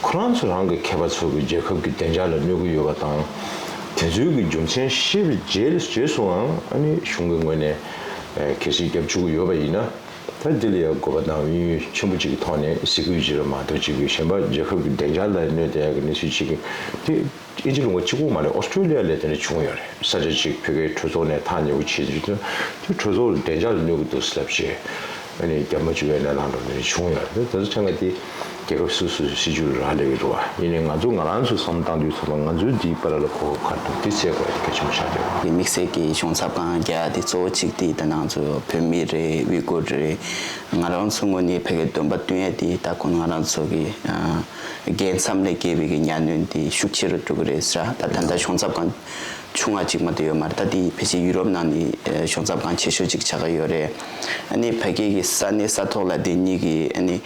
ཁོ་རང་ཚོ་རང་གི་མཁས་པ་ཚོ་གི་རྒྱལ་ཁབ་ཀྱི་བདེ་འཇགས་ལ་གནོད་ཀྱི་ཡོད་པ་དང་། དེ་ཚོའི་གི་རྒྱུ་མཚན་ཤེས་པའི་རྗེས་རྗེས་སུའང་ཨ་ནི་གཞུང་གི་ངོས་ནས་གལ་སྲིད་རྒྱབ་བཅུག་གི་ཡོད་པ་ཡིན་ན། ད་འདི་ལ་ཡང་དགོས་པ་དང་དབྱིན་ཡུལ་ཆེན་པོ་ཅིག་གི་ཐོག་ནས་གཟིགས་སྐོར་ཅིག་རེད་མ་གཏོགས་ཅིག་གི་གཞན་པ་རྒྱལ་ཁབ་ཀྱི་བདེ་འཇགས་ལ་གནོད་བསྡད་ཡག་གི་གནས་ཚུལ་ཅིག་གི་དེ་ཨིན་ཇི་ལུང་པ་གཅིག་པོ་མ་རེད། ཨོ་སི་ཀྲོ་ལི་ཡ་ལ་དེ་འདྲ་བྱུང་ཡོད་རེད། ས་ཆ་ཅིག་བོད་སྐད་གྲོས་ཚོགས་ནས་ཐག་ཉེ་པོ་བྱེད་དུས་དེ་གྲོས་ཚོགས་ལ་བདེ་འཇགས་ལ་གནོད་ཀྱི་འདུག་ཟེར་ལབ་བྱས། ཨ་ནི་རྒྱབ་མ་བཅུག་པའི་གནས་སྟངས་འདྲ་ནས་བྱུང་ཡོད་རེད། དེ་ཚོ་ཆ་ང་དེ་རྒྱལ་ཁབ་སོ་སོ་སོའི་སྲིད་ཇུས་ལ་རག་ལས་ཀྱི་རེད་བ། ཡིན་ནའི་ང་ཚོ་ང་རང་ཚོས་བསམ་བློ་བཏང་དུས་ཚོད་ལ་ང་ཚོའི་འདིའི་བར་ལ་གོ་སྐབས་འདུག་དེ་སེལ་དགོས་ཡ་དེ་གལ་ཆེན་པོ་ཆགས་ཀྱི་ཡོད། དམིགས་བསལ་གྱི་གཞུང་ཚབ་ཁང་རྒྱག་དེ་གཙོ་བོ་གཅིག་དེ་ད་ང་ཚོ་བོད་མི་རེད། ཝི་གུར་རེད། ང་རང་ཚོ་ངོས་ནས་ཕ་གིའི་འདོན་པ་བསྟུན་ཡ་དེ་ད་ཁོང་ང་རང་ཚོ་གི་རྒྱལ་མཚམས་ལས་བརྒལ་བའི་གི་གཉའ་གནོན་དེ་ཤུགས་ཆེ་རུ་འགྲོ་གི་རེད་ཟེར། ད་ད་ལྟ་གཞུང་ཚབ་ཁང་ཆུང་ང་གཅིག་མ་གཏོགས་ཡོད་མ་རེད། ད་དེ་ཕལ་ཆེར་ཡུ་རོབ་ནང་ནས་གཞུང་ཚབ་ཁང་ཆེ་ཤོས་གཅིག་ཆགས་ཀྱི་ཡོད་རེད། ཨ་ནི་ཕ་གི་གི་ས་གནས་ས་ཐོག་ལ་དེ་གཉིས་ཀྱི་ཨ་ནི་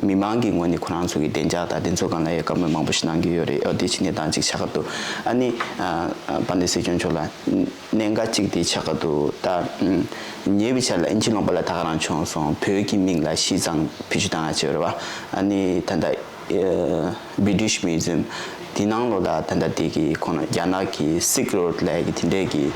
མི་མང་གི་ངོས་ནས་ཁོ་རང་ཚོ་གི་བདེ་འཇགས་དང་དེ་ཚོ་སྒང་ལ་ཡང་བཀའ་མོལ་མང་པོ་ཞིག་གནང་གི་ཡོད་རེད། ཨོ་དེ་ཕྱི་ནས་དང་གཅིག་ཆགས་ཀྱི་འདུག་ཨ་ནི་དཔལ་ལྡན་སྲིད་སྐྱོང་མཆོག་ལ་གནད་འགག་གཅིག་དེ་ཆགས་ཀྱི་འདུག་ད་ཉེ་བའི་ཆར་ལ་ཨིན་ཇི་ལུང་པ་ལ་ད་ག་རང་བྱུང་སོང་། བོད་ཀྱི་མིང་ལ་ཤིས་ཙང་བེད་སྤྱོད་བཏང་ཡ་བྱས་རེད་བ། ཨ་ནི་ད་ལྟ་British Museum དེ་ནང་ལོགས་ལ་ད་ལྟ་དེ་གི་ཁོང་ལ་རྒྱ་ནག་གི་Silk Road ལབ་ཡ་གི་དེ་འདྲས་ཀྱི་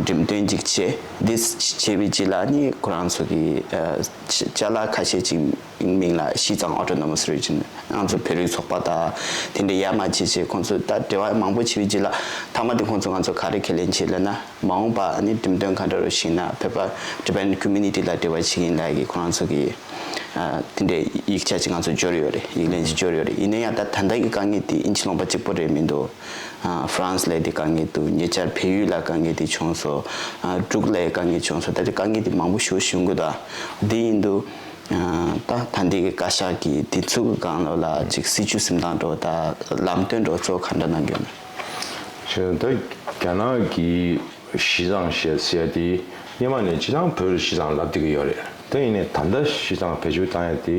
འགྲེམས་སྟོན་ཅིག་བྱས། འདི་བྱས་པའི་རྗེས་ལ་ནི་ཁོ་རང་ཚོ་གི་ཨ་ཅ་ཅ་ལག་ཁ་ཤས་ཅིག་མིང་ལ་ཤིས་ཙང་Autonomous Region། ང་ཚོ་བོད་རིགས་ཚོགས་པ་དང་དེ་འདྲས་ཡར་མར་བྱས་བྱས་ཁོང་ཚོ་ད་འབྲེལ་བ་མང་པོ་བྱས་པའི་རྗེས་ལ་མཐའ་མ་དེ་ཁོང་ཚོ་ང་ཚོ་ག་རེ་ཁས་ལེན་བྱས་ལབ་ན། མ་འོངས་པ་ཨ་ནི་འགྲེམས་སྟོན་ག་འདྲ་རུ་ཞིག་ན་བོད་པ་Tibetan community ལ་འབྲེལ་བ་བྱེད་ཀྱིན་ལབ་ཀྱི་ཁོ་རང་ཚོ་གི་ཨ་དེ་འདྲའི་ཡིག་ཆ་ཅིག་ང་ཚོ་འབྱོར་ཡོད་རེད། ཡིག་ལན་ཅིག་འབྱོར་ཡོད་རེད། ཡིན་ན་ཡང་ད་ད་ལྟ་གི་དཀའ་ངལ་དེ་ཨིན་ཇི་ལུང་པ་གཅིག་པོ་རེད་མི་འདུག་ཨ་ཧྥ་རན་སི་ལ་དེ་དཀའ་ངལ་འདུག་ཉེ་ཆར་བལ་ཡུལ་ལ་དཀའ་ངལ་དེ་བྱུང་སོང་། ཨ་འབྲུག་ལ་དཀའ་ངལ་བྱུང་སོང་། ད་དེ་དཀའ་ངལ་དེ་མང་པོ་ཞེ་པོ་བྱུང་གི་འདུག་དེ་ཡིན་དུས་ཨ་ད་ད་ལྟའི་གི་བཀའ་ཤག་གིས་དེ་ཚོ་གི་སྒང་ལོགས་ལ་ཅིག་སྲིད་ཇུས་འཛིན་སྟངས་འདྲ་བོ་ད་ལམ་སྟོན་འདྲ་བོ་གཙོ་བོ་ག་འདྲ་གནང་གི་ཡོད་ན། བྱས་ན་ད་རྒྱ་ནག་གིས་ཤིས་ཙང་ཞེས་ཟེར་ཡ་དེ་སྔོན་མ་ནས་སྤྱིར་བཏང་བོད་ལ་ཤིས་ཙང་ལབ་བསྡད་ཀྱི་ཡོད་རེད། དེ་ཡིན་ནའི་ད་ལྟ་ཤིས་ཙང་བེད་སྤྱོད་བཏང་ཡ་དེ་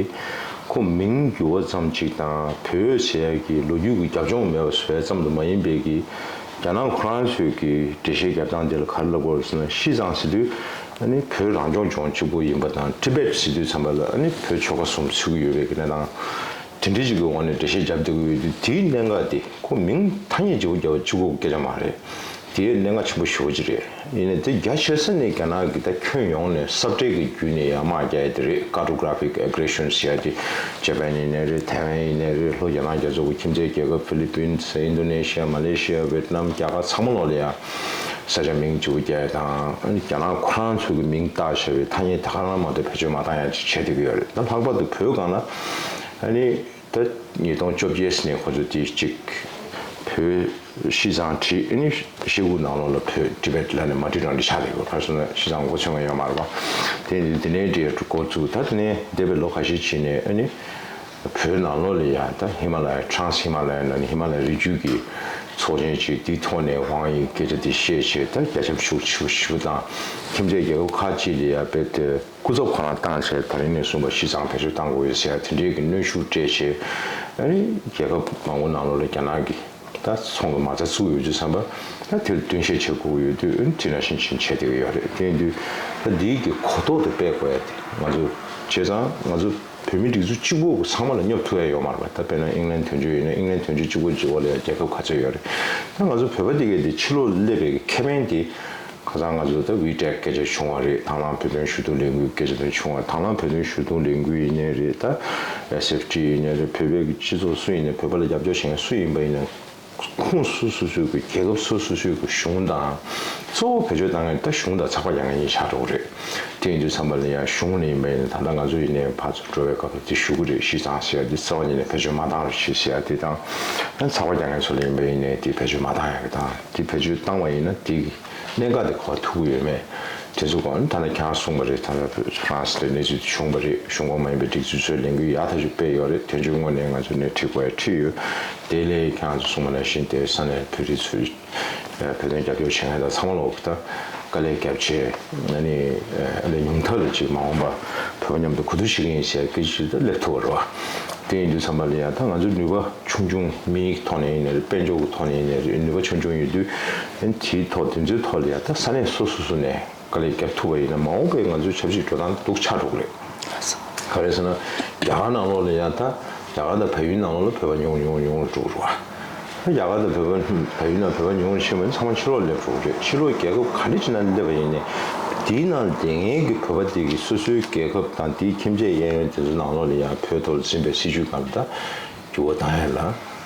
ཁོ་མིང་བསྒྱུར་བ་ཙམ་ཅིག་དང་བོད་ཟེར་ཡ་གི་ལོ་རྒྱུས་ཀྱི་རྒྱབ་ལྗོངས་མེད་པ་བཟོ་ཡ་ཙམ་དུ་མ་ཡིན་པའི་གི་རྒྱ་ནག་ཁོ་རང་ཚོས་ཀྱི་འགྲེལ་བཤད་རྒྱབ་སྟངས་དེ་ལ་ག་རེ་ལབ་དགོས་རེད་ཟེར་ན། ཤིས་ཙང་ཟེར་དུས་ཨ་ནི་བོད་རང་སྐྱོང་ལྗོངས་གཅིག་པུ་ཡིན་པ་དང་། ཊི་བེཊ་ཟེར་དུས་ཙམ་པ་ལ་ཨ་ནི་བོད་ཆོལ་ཁ་གསུམ་ཚུད་ཀྱི་ཡོད་པའི་གི་གནས་སྟངས་དེ་འདྲ་ཅིག་གི་འོག་ནས་འགྲེལ་བཤད་རྒྱབ་བསྡད་ཀྱི་ཡོད་དུས། དེའི་གནད་འགག་དེ་ཁོ་མིང་ཐ་སྙད་བརྗེ་པོ་རྒྱག་པ་གཅིག་པོ་སྐད་ཆ་མ་རེད། དེའི་གནད་འགག་ཆེན་པོ་ཞེ་པོ་ཅིག་རེད། ཡིན་ནའི་དེ་རྒྱ་ཆེ་ས་ནས་རྒྱ་ནག་གི་ད་ཁྱོན་ཡོངས་ནས་ས་བཀྲ་གི་བརྒྱུད་ནས་ཡར་དམག་རྒྱག་ཡ་དེ་རེད། Cartographic Aggression ཟེར་ཡ་དེ་ཇ་པན་ཡིན་ནའི་རེད། ཐའེ་ཝན་ཡིན་ནའི་རེད། ལྷོ་རྒྱ་ནག་རྒྱ་མཚོ་གི་ཁྱིམ་མཚེས་རྒྱལ་ཁབ་ཕི་ལི་པིན་སི། ཨིན་དོ་ནེ་ཤི་ཡ། མ་ལེ་ཤི་ཡ། ཝེད་ནམ། རྒྱ་གར་ཚང་མ་ལོག་ལ་ཡ་ས་ཆ་མིང་བརྗེ་པོ་རྒྱག་ཡ་དང་། ཨ་ནི་རྒྱ་ནག་ཁོ་རང་ཚོ་གི་མིང་བཏགས་བྱས་པའི་ཐ་སྙད་ད་ག་རང་མ་གཏོགས་བེད་སྤྱོད་མ་བཏང་ཡ་ཅིག་བྱེད་བསྡད་ཀྱི་ཡོད་རེད། ད་ལྷག་པར་དུ་བོད་སྒང་ལ་ཨ་ནི་ད་ཉིས་སྟོང་བཅོ་བརྒྱད་ནས་ཁོ་ཚོ་དེ་གཅིག་བོད་ཤིས་ཙང་བྲིས། ཨ་ནི་ཤེལ་སྒོ་ནང་ལོགས་ལ་བོད་ཊི་བེཊ་ལབ་ནས་མ་བྲིས་རང་བྲིས་ཆགས་རེད། ཁོ་ཕར་སོང་ན་ཤིས་ཙང་མགོ་ཚོད་མཁན་ཡོད་མ་རེད་པ། དེ་དེ་ནས་འབྲེལ་འགོ་བཙུགས། ད་དེ་ནས་འདས་པའི་ལོ་ཁ་ཤས་ཕྱིན་ནས་ཨ་ནི་བོད་ནང་ལོགས་ལ་ཡང་ད་ཧི་མ་ལ་ཡ། Trans Himalaya ནང་ནས་ཧི་མ་ལ་ཡ་རི་རྒྱུད་ཀྱི་ཚོགས་ཆེན་ཅིག་དེའི་ཐོག་ནས་ཝང་ཡིས་སྐད་ཆ་དེ་བཤད་བྱས། ད་རྒྱ་ཁྱབ་ཤུགས་ཆེ་ཤུགས་ཆེ་པོ་དང་། ཁྱིམ་མཚེས་རྒྱལ་ཁབ་ཁག་ཅིག་ལ་ཡ་དཔེ་དེ་སྐུ་ཚབ་ཁོ་རང་བཏང་བྱས་ད་རིང་ནས་བཟུང་བ་ཤིས་ཙང་བེད་སྤྱོད་བཏང་དགོས་ཡོད་ཟེར་ཡ་དེ་འདྲའི་གི་གནོན་ཤུགས་སྤྲད་བྱས། ཨ་ནི་རྒྱལ་ཁབ་མང་པོ་ནང་ལོགས་ལ་རྒྱ་ནག་གི་ད་ཚོང་གི་མ་རྩ་བཙུགས་ཡོད་དུས་ཙམ་པ་ད་དེར་བསྟུན་ཤེས་བྱེད་དགོས་ཀྱི་ཡོད་དུས། ཨ་ནི་དེ་ནང་བཞིན་བྱེད་བྱེད་བསྡད་ཀྱི་ཡོད་རེད། དེ་ཡིན་དུས་ད་འདིའི་གི་གོ་རྟོགས་དེ་སྤེལ་དགོས་ཡ་དེ་ང་ཚོ་བྱས་ཙང་ང་ཚོ་བོད་མི་སྒྲིག་འཛུགས་གཅིག་པོ་ཚང་མ་ལ་སྙོབ་ཐུབ་ཡ་ཡོད་མ་རེད་པ། ད་དཔེར་ན་ཨིང་ལན་དོན་གཅོད་ཡིན་ན་ཨིང་ལན་དོན་གཅོད་གཅིག་པོ་གཅིག་པོ་ལ་ཡང་རྒྱལ་ཁབ་ག་ཚོད་ཡོད་རེད། ད་ང་ཚོ་བོད་པ་འདི་གའི་འདི་ཕྱི་ལོགས་སླེབས་པའི་ཁེ་ཕན་དེ་ཁ་སང་ང་ཚོ་ད་ཝི་ཊེག་སྐད་ཆ་བྱུང་བ་རེད། དང་བླངས་བོད་དོན་ཞུ་གཏུག་ལས་འགུལ་སྐད་ཆ་དེ་བྱུང་བ། དང་བླངས་བོད་དོན་ཞུ་གཏུག་ལས་འགུལ་ཡིན་ནའི་རེད། ད་ཨེས་ཨེཕ་ཊི་ཡིན་ནའི་རེད། བོད་པའི་གི་སྤྱི་ཚོགས་སུ་ཡིན་ནའི་བོད་པ་ལ་རྒྱབ་སྐྱོར་བྱེད་མཁན་སུ་ཡིན་པ་ཡིན་ནའི་ཁོངས་སོ་སོ་སོའི་གི་རྒྱལ་ཁབ་སོ་སོ་སོའི་གི་གཞུང་དང་གཙོ་བོ་བེད་སྤྱོད་བཏང་མཁན་ད་གཞུང་དང་ཚགས་པར་རྒྱག་མཁན་གཉིས་ཆགས་འགྲོ་གི་རེད། དེ་ཡིན་དུས་ཙམ་པ་ལ་ཡང་གཞུང་ལ་ཡིན་པ་ཡིན་ན་ད་ལྟ་ང་ཚོ་ཡིན་ནའི་ཕར་ཚུར་འགྲོ་བའི་སྐབས་ལ་དེ་ཞུ་གི་རེད། ཞི་ཙང་ཟེར་ཡ་དེ་རྩ་བ་ཉིད་ནས་བེད་སྤྱོད་མ་བཏང་རོགས་བྱེད་ཟེར་ཡ་དེ་དང་། ཚགས་པར་རྒྱག་མཁན་ཚོ་ལ་ཡིན་པ་ཡིན་ནའི་དེ་བེད་སྤྱོད་མ་བཏང་ཡ་གི་དང་། དེ་བེད་སྤྱོད་བཏང་བ་ཡིན་ན་དེ་གི་གནད་འགག་དེ་གོ་ཐུབ་ཀྱི་ཡོད་མེད་དེ་ཚོ་གོ། ད་ནི་ཁྱེད་རང་གསུངས་པ་རེད། ད་ལྟ་ཧྥ་རན་སི་ལ་གནས་ཚུལ་དེ་བྱུང་བ་རེད། གཞུང་ཁོངས་མ་ཡིན་པའི་སྒྲིག་འཛུགས་ཚོས་ལས་འགུལ་ཡག་ཐག་ཆོད་སྤེལ་ཡོད་རེད། དོན་གཅོད་ངོས་ནས་ང་ཚོ་སྣེ་ཁྲིད་དགོས་ཡ་ཁྲིད་ཡོད། དེ་ལས་ཁྱེད་རང་ཚོ་གསུངས་པ་ནང་བཞིན་དེ་ས་གནས་བོད་རིགས་ཚོས་བོད་དོན་རྒྱབ་སྐྱོར་བྱེད་མཁན་དང་ཚང་མ་ལོག་ད་དཀའ་ལས་བརྒྱབ་བྱས་ཨ་ནི་ཨ་ལས་ཉུང་མཐའ་ལ་ཅིག་མ་འོངས་པ་བོད་པ་མཉམ་དུ་གོ་བསྡུར་བྱེད་ཀྱི་ཡིན་ཟེར་སྐད་ཆ་ད་སླེབས་ཐུབ་པ་རེད་བ། དེ་ཡིན་དུས་ཙམ་པ་ལ་ཡང་ད་ང་ཚོ་ནུས་པ་ཆུང་ཆུང་མིའི་ཐོག་ནས་ཡིན་ནའི་རེད། དཔལ་འབྱོར་གྱི་ཐོག་ནས་ཡིན་ནའི་རེད། ནུས་པ་ཆུང་ཆུང་ཡོད་དུས་ཨ་ནི་དེའི་ཐོག་དེ་ཚོའི་ཐོག་ལ་ཡང་ད་ས་གནས་སོ་སོ་སོ་ནས་དཀའ་ལས་བརྒྱབ་ཐུབ་པ་ཡིན་ན་མ་འོངས་པའི་ང་ཚོའི་ཆབ་སྲིད་འགྲོ་སྟངས་སྡུག་ཆགས་འགྲོ་གི་རེད། ག་རེ་ཟེར་ན་རྒྱ་གར་ནང་ལོགས་ལ་ཡང་ད་རྒྱ་གར་དང་བལ་ཡུལ་ནང་ལོགས་ལ་བོད་པ་ཉུང་ཉུང་ཉུང་ལ་འགྲོ་གི་རེད་བ། རྒྱ་གར་དང་བོད་པ་བལ་ཡུལ་ནང་བོད་པ་ཉུང་ཉུང་ཕྱིན་པ་ནི་ཚང་མ་ཕྱི་ལོགས་སླེབས་འགྲོ་གི་རེད། ཕྱི་ལོགས་རྒྱལ་ཁབ་ག་འདྲ་ཅིག་ནང་སླེབས་པ་ཡིན་ནའི་དེའི་ནང་སྡོད་མཁན་གྱི་བོད་པ་དེ་གིས་སོ་སོའི་རྒྱལ་ཁབ་དང་དེའི་ཁྱིམ་མཚེས་གཡས་གཡོན་དེ་ཚོ་ནང་ལོགས་ལ་ཡང་བོད་ཐོག་ལ་འཛིན་པའི་སྲིད་བྱུས་སྒང་ལ་ད་འགྱུར་བ་བཏང་ཡ་ལ་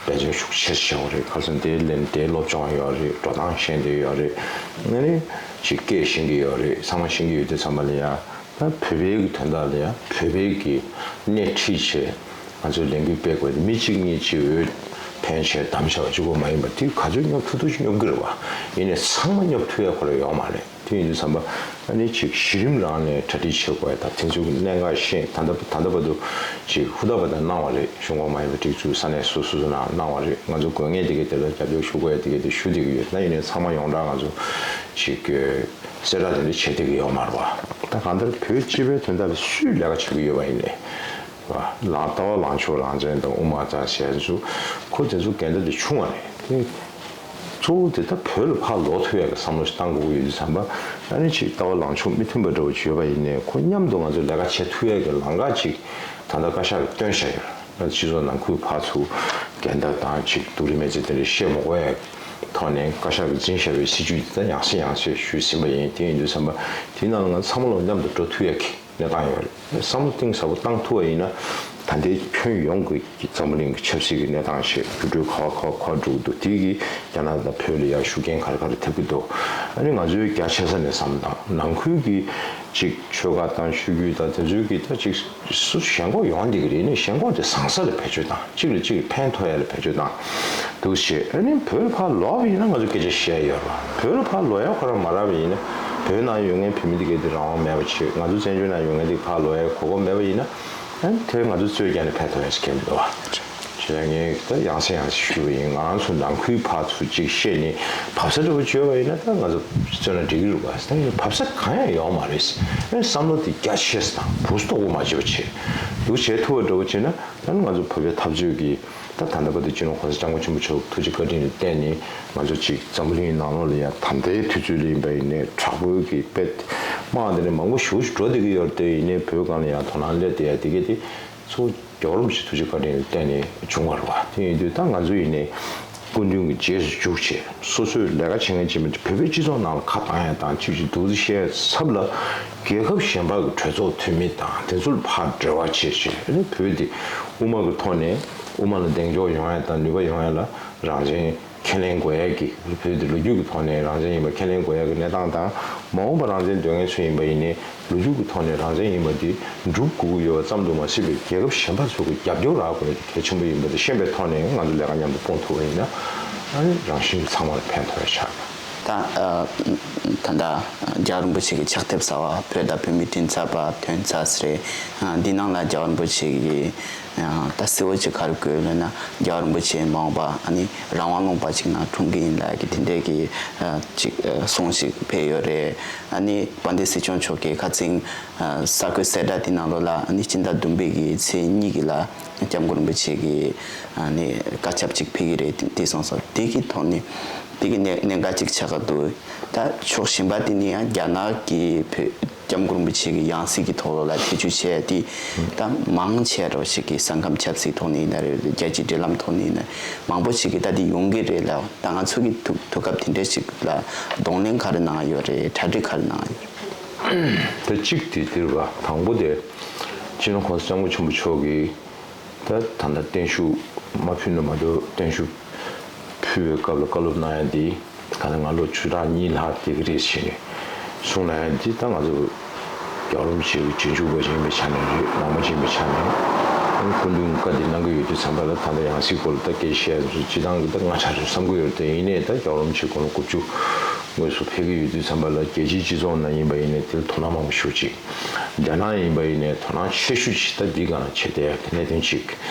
འབད་བརྩོན་ཤུགས་ཆེ་བྱེད་དགོས་རེད། ཁ་སང་དེའི་ལན་དེའི་སློབ་སྦྱོང་ཡོད་རེད། འགྲོ་སྟངས་ཤེས་བསྡད་ཡོད་རེད། ཨ་ནི་ཅིག་སྐད་ཤེས་ཀྱི་ཡོད་རེད། ཚང་མ་ཤེས་ཀྱི་ཡོད་དུས་ཙམ་པ་ལ་ཡང་ད་བོད་པའི་གི་དོན་དག་ལ་ཡང་བོད་པའི་གི་སྣེ་ཁྲིད་བྱས་ང་ཚོས་ལས་འགུལ་སྤེལ་དགོས་ཏེ་མི་གཅིག་གཉིས་ཀྱིས་འོས་འཕེན་བྱས་བདམས་བྱས་པ་གཅིག་པོ་མ་ཡིན་པར་དེ་ག་ཚོད་སྙོབ་ཐུབ་ཐུབ་ཅིག་སྙོབ་ཀྱི་རེད་བ། ཡིན་ནའི་ཚང་མ་སྙོབ་ཐུབ་ཡ་ཁོ་རང་ཡོད་མ་རེད། དེ་ཡིན་དུས་ཙམ་པ་ཨ་ནི་ཅིག་གཞི་རིམ་རང་ནས་གྲ་སྒྲིག་བྱེད་དགོས་ཡ་དང་དེ་ཚོའི་གནད་འགག་ཤེས། ད་ལྟ་ད་ལྟ་བར་དུ་ཅིག་ཧུར་ཐག་པ་དང་གནང་བ་རེད། གཞུང་ཁོངས་མ་ཡིན་པའི་སྒྲིག་འཛུགས་ས་གནས་སོ་སོ་སོ་ནང་གནང་བ་རེད། ང་ཚོ་དགོས་ངེས་དེ་གའི་དེ་ལ་རྒྱབ་སྐྱོར་ཞུ་དགོས་ཡ་དེ་གའི་དེ་ཞུ་བསྡད་ཀྱི་ཡོད། ད་ཡིན་ནའི་ཚང་མ་ཡོངས་གྲགས་ང་ཚོ་ཅིག་གསལ་བསྒྲགས་དེ་འདྲ་བྱེད་བསྡད་ཀྱི་ཡོད་མ་རེད་བ། ད་གང་ལྟར་བོད་སྤྱི་པའི་དོན་དག་ལ་སུས་ལས་ཀ་བྱེད་ཀྱི་ཡོད་པ་ཡིན་ནའི་བ། ལང་ལྟ་བ་ལང་ཕྱོགས་རང་བཙན་དང་དབུ་མ་རྩ་ཟེར་ཚོ་ཁོ་དེ་ཚོ་འགལ་ཟླ་དེ་ཆུང་བ་རེད་དེ། གཙོ་བོ་དེ་ལྟ་བོད་ལ་ཕར་ལོག་ཐུབ་ཡག་གི་བསམ་བློ་ཞིག་བཏང་དགོས་ཀྱི་ཡོད་དུས་ཙམ་པ། ཨ་ནི་ཅིག་ལྟ་བ་ལངས་ཕྱོགས་མི་མཐུན་པ་འདྲ་བོ་ཅིག་ཡོད་པ་ཡིན་ནའི་ཁོ་མཉམ་དུ་ང་ཚོས་ལས་ཀ་བྱེད་ཐུབ་ཡག་གི་ལམ་ཁ་ཅིག་ད་ལྟ་བཀའ་ཤག་གིས་བཏོན་བཞག་ཡོད། སྤྱི་ཚོགས་ནང་ཁུལ་ཕར་ཚུར་འགལ་ཟླ་དང་ཅིག་སྡུག་རུས་མེད་ཚེ་དེ་འདྲ་བཤད་མ་དགོས་ཡག་ཐོག་ནས་བཀའ་ཤག་གིས་འཛིན་བཞག་པའི་སྲིད་ཇུས་དེ་ད་ཡང་སེ་ཡང་སེ་ཞུས་ཟིན་པ་ཡིན། དེ་ཡིན་དུས་ཙམ་པ་དེའི་ནང་ལ་ང་ཚང་མ་ལོག་མཉམ་དུ་འགྲོ་ཐུབ་ཡག་གི་གནས་སྟངས་ཡོད་རེད། བསམ་བློ་གཏིང་ཟབ་པོ་བཏང་ཐུབ་པ་ཡིན་ན་ད་ལྟའི་ཁྱོན་ཡོངས་ཀྱི་འཛམ་བུ་གླིང་གི་ཆབ་སྲིད་ཀྱི་གནས་སྟངས་ཤིག་འགྱུར་འགྲོས་ག་བ་ག་བ་ག་བ་འགྲོ་གི་འདུག་དེ་གིས་རྒྱ་ནག་དང་བོད་ལ་ཡང་ཤུགས་རྐྱེན་ག་རེ་ག་རེ་ཐེབས་ཀྱི་འདུག་ཨ་ནི་ང་ཚོའི་རྒྱ་ཆེ་ས་ནས་བསམ་བློ་བཏང་། ནང་ཁུལ་གྱི་ཅིག་ཆོལ་ཁ་དང་ཆོས་བརྒྱུད་དང་དེ་ཚོའི་གི་ད་ཅིག་སུ་ཞེན་ཁོག་ཡོང་བསྡད་ཀྱི་རེད། ནས་ཞེན་ཁོག་དེ་བཟང་ས་ལ་བེད་སྤྱོད་བཏང་། གཅིག་ལ་གཅིག་ཕན་ཐོགས་ཡ་ལ་བེད་སྤྱོད་བཏང་འདུག་བྱས། ཨ་ནི་བོད་ཕར་ལོག་པ་ཡིན་ན་ང་ཚོ་སྐད་ཆ་བཤད་ཡ་ཡོད་རེད་བ། བོད་ལ་ཕར་ལོག་ཡ་ཁོ་རང་མ་རག་པ་ཡིན་ན་བོད་ནང་ཡོད་མཁན་བོད་མི་དེ་གའི་དེ་རང་དབང་མེད་པ་བྱས། ང་ཚོ་བཙན་བྱོལ་ནང་ཡོད་མཁན་དེ་ཕར་ལོག་ཡ་གོ་སྐབས་མེད་པ་ཡིན་ན། ཨ་ནི་དེ་ང་ཚོ་རྩོད་རྒྱག་ནས་ཕན་ཐོགས་ཡ་ཞིག་གང་མི་འདུག་བ། བྱས་ངས་ད་ཡང་སེ་ཡང་སེ་ཞུས་པ་ཡིན། ང་རང་ཚོ་ནང་ཁུལ་ཕར་ཚུར་ཅིག་བཤད་ནས་བབས་ས་འདྲ་བོ་བྱོས་པ་ཡིན་ན་ད་ང་ཚོ་རྩོད་ན་འགྲིག་གི་རེད་བ། ད་ཡིན་ན་བབས་ས་གང་ཡང་ཡོད་མ་རེད། ཨ་ནི་བསམ་བློ་དེ་རྒྱ་ཆེ་ས་དང་བུ་སྟོབས་པོ་མ་བྱེད་པ་བྱེད་འདུག་བྱེད་ཐུབ་པ་འདྲ་བོ་བྱས་ན། ད་ནི་ང་ཚོ་བོད་པའི་འཐབ་རྩོད་ཀྱི་ད་ད་ལྟ་བར་དུ་སྤྱི་ནོར་གོང་ས་སྐྱབས་མགོན་ཆེན་པོ་མཆོག་ཐུགས་རྗེ་བཀའ་དྲིན་ལ་བརྟེན་ནས་ང་ཚོ་ཅིག་འཛམ་བུ་གླིང་ནང་ལོགས་ལ་ཡང་ད་ལྟའི་དུས་ཚོད་ལ་ཡིན་པ་ཡིན་ནའི་དྲག་པོའི་གི་དཔེ་དམག་འདི་ནས་མང་པོ་ཞེ་པོ་ཞིག་འགྲོ་བསྡད་ཀྱི་ཡོད་རེད་དེ། ཡིན་ནའི་བོད་སྒང་ལ་ཡང་དོ་སྣང་སླེབས་བསྡད་ཡ་དེ་གས་དེ་གཙོ་བོ་རྒྱལ་བ་རིན་པོ་ཆེ་ཐུགས་རྗེ་བཀའ་དྲིན་ལ་བརྟེན་ནས་བྱུང་བ་རེད་བ། དེ་ཡིན་དུས་ད་ང་ཚོ་ཡིན་ནའི་སྐུ་མདུན་གྱི་རྗེས་སུ་འཇུག་བྱས་སོ་སོས་ལས་ཀ་བྱེད་མཁན་བྱེད་མི་བོད་པའི་སྤྱི་ཚོགས་ནང་ལ་ཁ་བཏང་ཡ་དང་ཅིག་ཅིག་འདུག་སེ་བཤད་ཚབ་ལ་རྒྱལ་ཁབ་གཞན་པ་གི་གྲོས་ཚོགས་འཐུས་མི་དང་དེ་ཚོ་ལ་ཕར་འབྲེལ་བ་བྱས་བྱས་ཨ་ནི་བོད་འདི་དབུ་མ་གི་ཐོག་ནས་དབུ་མ་ལ་གདེང་འཇོག་ཡོང་ཡ་དང་ནུས་པ་ཡོང་ཡ་ལ་རང་བཙན་ཁས་ལེན་དགོས་ཡ་གི་བོད་འདི་ལོ་རྒྱུས་ཀྱི་ཐོག་ནས་རང་བཙན་ཡིན་པ་ཁས་ལེན་དགོས་ཡ་གི་གནས་སྟངས་དང་མ་འོངས་པ་རང་བཙན་འདོད་མཁན་ཚོ་ཡིན་པ་ཡིན་ནའི་ལོ་རྒྱུས་ཀྱི་ཐོག་ནས་རང་བཙན་ཡིན་པ་འདི་སྒྲུབ་དགོས་ཀྱི་ཡོད་པ་ཙམ་དུ་མ་ཟད་པའི་རྒྱལ་ཁབ་གཞན་པ་ཚོ་གི་རྒྱབ་སྐྱོར་རག་དགོས་ཡ་དེ་གལ་ཆེན་པོ་ཡིན་པ་དེ་ཤེས་པའི་ཐོག་ནས་ང་ཚོ་ལས་ཀ་མཉམ་དུ་སྤུངས་ཐུབ་པ་ཡིན་ན་ཨ་ནི་རང་བཞིན་གྱིས་ཚང་མ་ལ་ཕན་ཐོགས་ཡ་ཆགས། ད་ཨ་ད་ལྟ་རྒྱལ་བ་རིན་པོ་ཆེ་གི་ཕྱག་དེབ་གསར་བ་བོད་དང་བོད་མིའི་མགྲིན་ཚབ་པ་དོན་རྩ་ཟེར་རེད། ཨ་འདི་ནང་ལ་རྒྱལ་བ་རིན་པོ་ཆེ་གི་ཨ་ད་གསལ་བོ་ཅིག་ག་རེ་དགོས་ལབ་ན། རྒྱལ་བ་རིན་པོ་ཆེ་མ་འོངས་པ་ཨ་ནི་རང་དབང་ལུང་པ་ཅིག་ནང་འཁྲུངས་ཀྱི་ཡིན་ལབ་ཀྱི་དེ་འདྲའི་གི་ཨ་ཅིག་ཨ་གསུང་ཞིག་ཕེབས་ཡོད་རེད། ཨ་ནི་དཔལ་ལྡན་སྲིད་སྐྱོང་མཆོག་གིས་ཁ་སང་ཨ་གསར་འགོད་གསལ་བསྒྲགས་དེ་ནང་ལོགས་ལ་ཨ་ནི་སྤྱི་ཟླ་བདུན་པའི་གི་ཚེས་གཉིས་གི་ལ་སྐྱབས་མགོན་རིན་པོ་ཆེ་གི་ཨ་ནི་བཀའ་ཁྱབ་ཅིག་ཕེབས་ཀྱི་རེད། དེ་སོང་ཙང་དེ་གི་ཐོག་ནས་དེ་གི་གནད་གནད་འགག་ཅིག་ཆགས་ཀྱི་འདུག་ད་ཕྱོགས་གཞན་པ་དེ་ནི་ཡང་རྒྱ་ནག་གི་བོད་སྐྱབས་མགོན་རིན་པོ་ཆེ་གི་ཡང་སྲིད་ཀྱི་ཐོག་ལོགས་ལ་ཐེ་བྱུས་བྱས་ཏེ། ད་མང་ཆེ་རོ་ཞིག་གི་ས་ཁམས་ཆབ་སྲིད་ཐོག་ནས་ཡིན་ན་རེད། རྒྱལ་སྤྱིའི་འབྲེལ་ལམ་ཐོག་ནས་ཡིན་ན་མང་པོ་ཞིག་གིས་ད་དེ་ཡོང་གི་རེད་ལབ། ད་ང་ཚོ་གི་དུས་དུས་སྐབས་དེ་འདྲ་ཞིག་ལ་གདོང་ལེན་ག་རེ་གནང་ཡོད་རེད། གྲ་སྒྲིག་ག་རེ་གནང་ཡོད་རེད། ད་གཅིག་དེ་འདིར་བ་དང་པོ་དེ་སྤྱི་ནོར་༸གོང་ས་༸སྐྱབས་མགོན་ཆེན་པོ་མཆོག་གིས་ད་ད་ལྟ་བརྟན་བཞུགས་མ་ཕུལ་ན་མ་གཏོགས་བརྟན་བཞུགས་ཕུལ་བའི་སྐབས་ལ་བཀའ་སློབ་གནང་ཡ་འདི་ག་ལ་ང་ལོ་བཅུ་ཕྲག་གཉིས་ལྷག་བསྡད་ཀྱི་རེད་ཟེར་ནས་གསུངས་གནང་ཡ་འདི་ད་ང་ཚོ་རྒྱལ་བ་རིན་པོ་ཆེ་གི་རྗེས་འཇུག་པ་ཅིག་ཡིན་པའི་ཆ་ནས་རེད། ནང་པ་ཅིག་ཡིན་པའི་ཆ་ནས་ཨ་ནི་སྐུ་མདུན་བཀའ་འདི་གནང་གི་ཡོད་དུས་ཙམ་པ་ལ་ད་ལྟ་ཡང་སྲིད་སྐོར་ལ་ད་སྐད་ཆ་བཤད་ཡ་ཚོ་སྤྱི་བཏང་གི་ད་སྔ་ཆ་རེད་བསམ་གི་ཡོད་རེད། དེ་ཡིན་ནའི་ད་རྒྱལ་བ་རིན་པོ་ཆེ་དགུང་ལོ་དགུ་བཅུ་དངོས་སུ་ཕེབས་ཀྱི་ཡོད་དུས་ཙམ་པ་ལ་རྒྱལ་སྤྱིའི་སྤྱི་ཚོགས་ནང་ཡིན་པ་ཡིན་ནའི་དེ་ལ་དོ་སྣང་མང་པོ་ཞིག་ཅིག་རྒྱ་ནག་ཡིན་པ་ཡིན་ནའི་དོ་སྣང་ཆེ་ཤོས་ཅིག་ད་འདི་སྒང་ལ་བྱེད་བསྡད་ཡ་གི་གནད་དོན་ཅིག་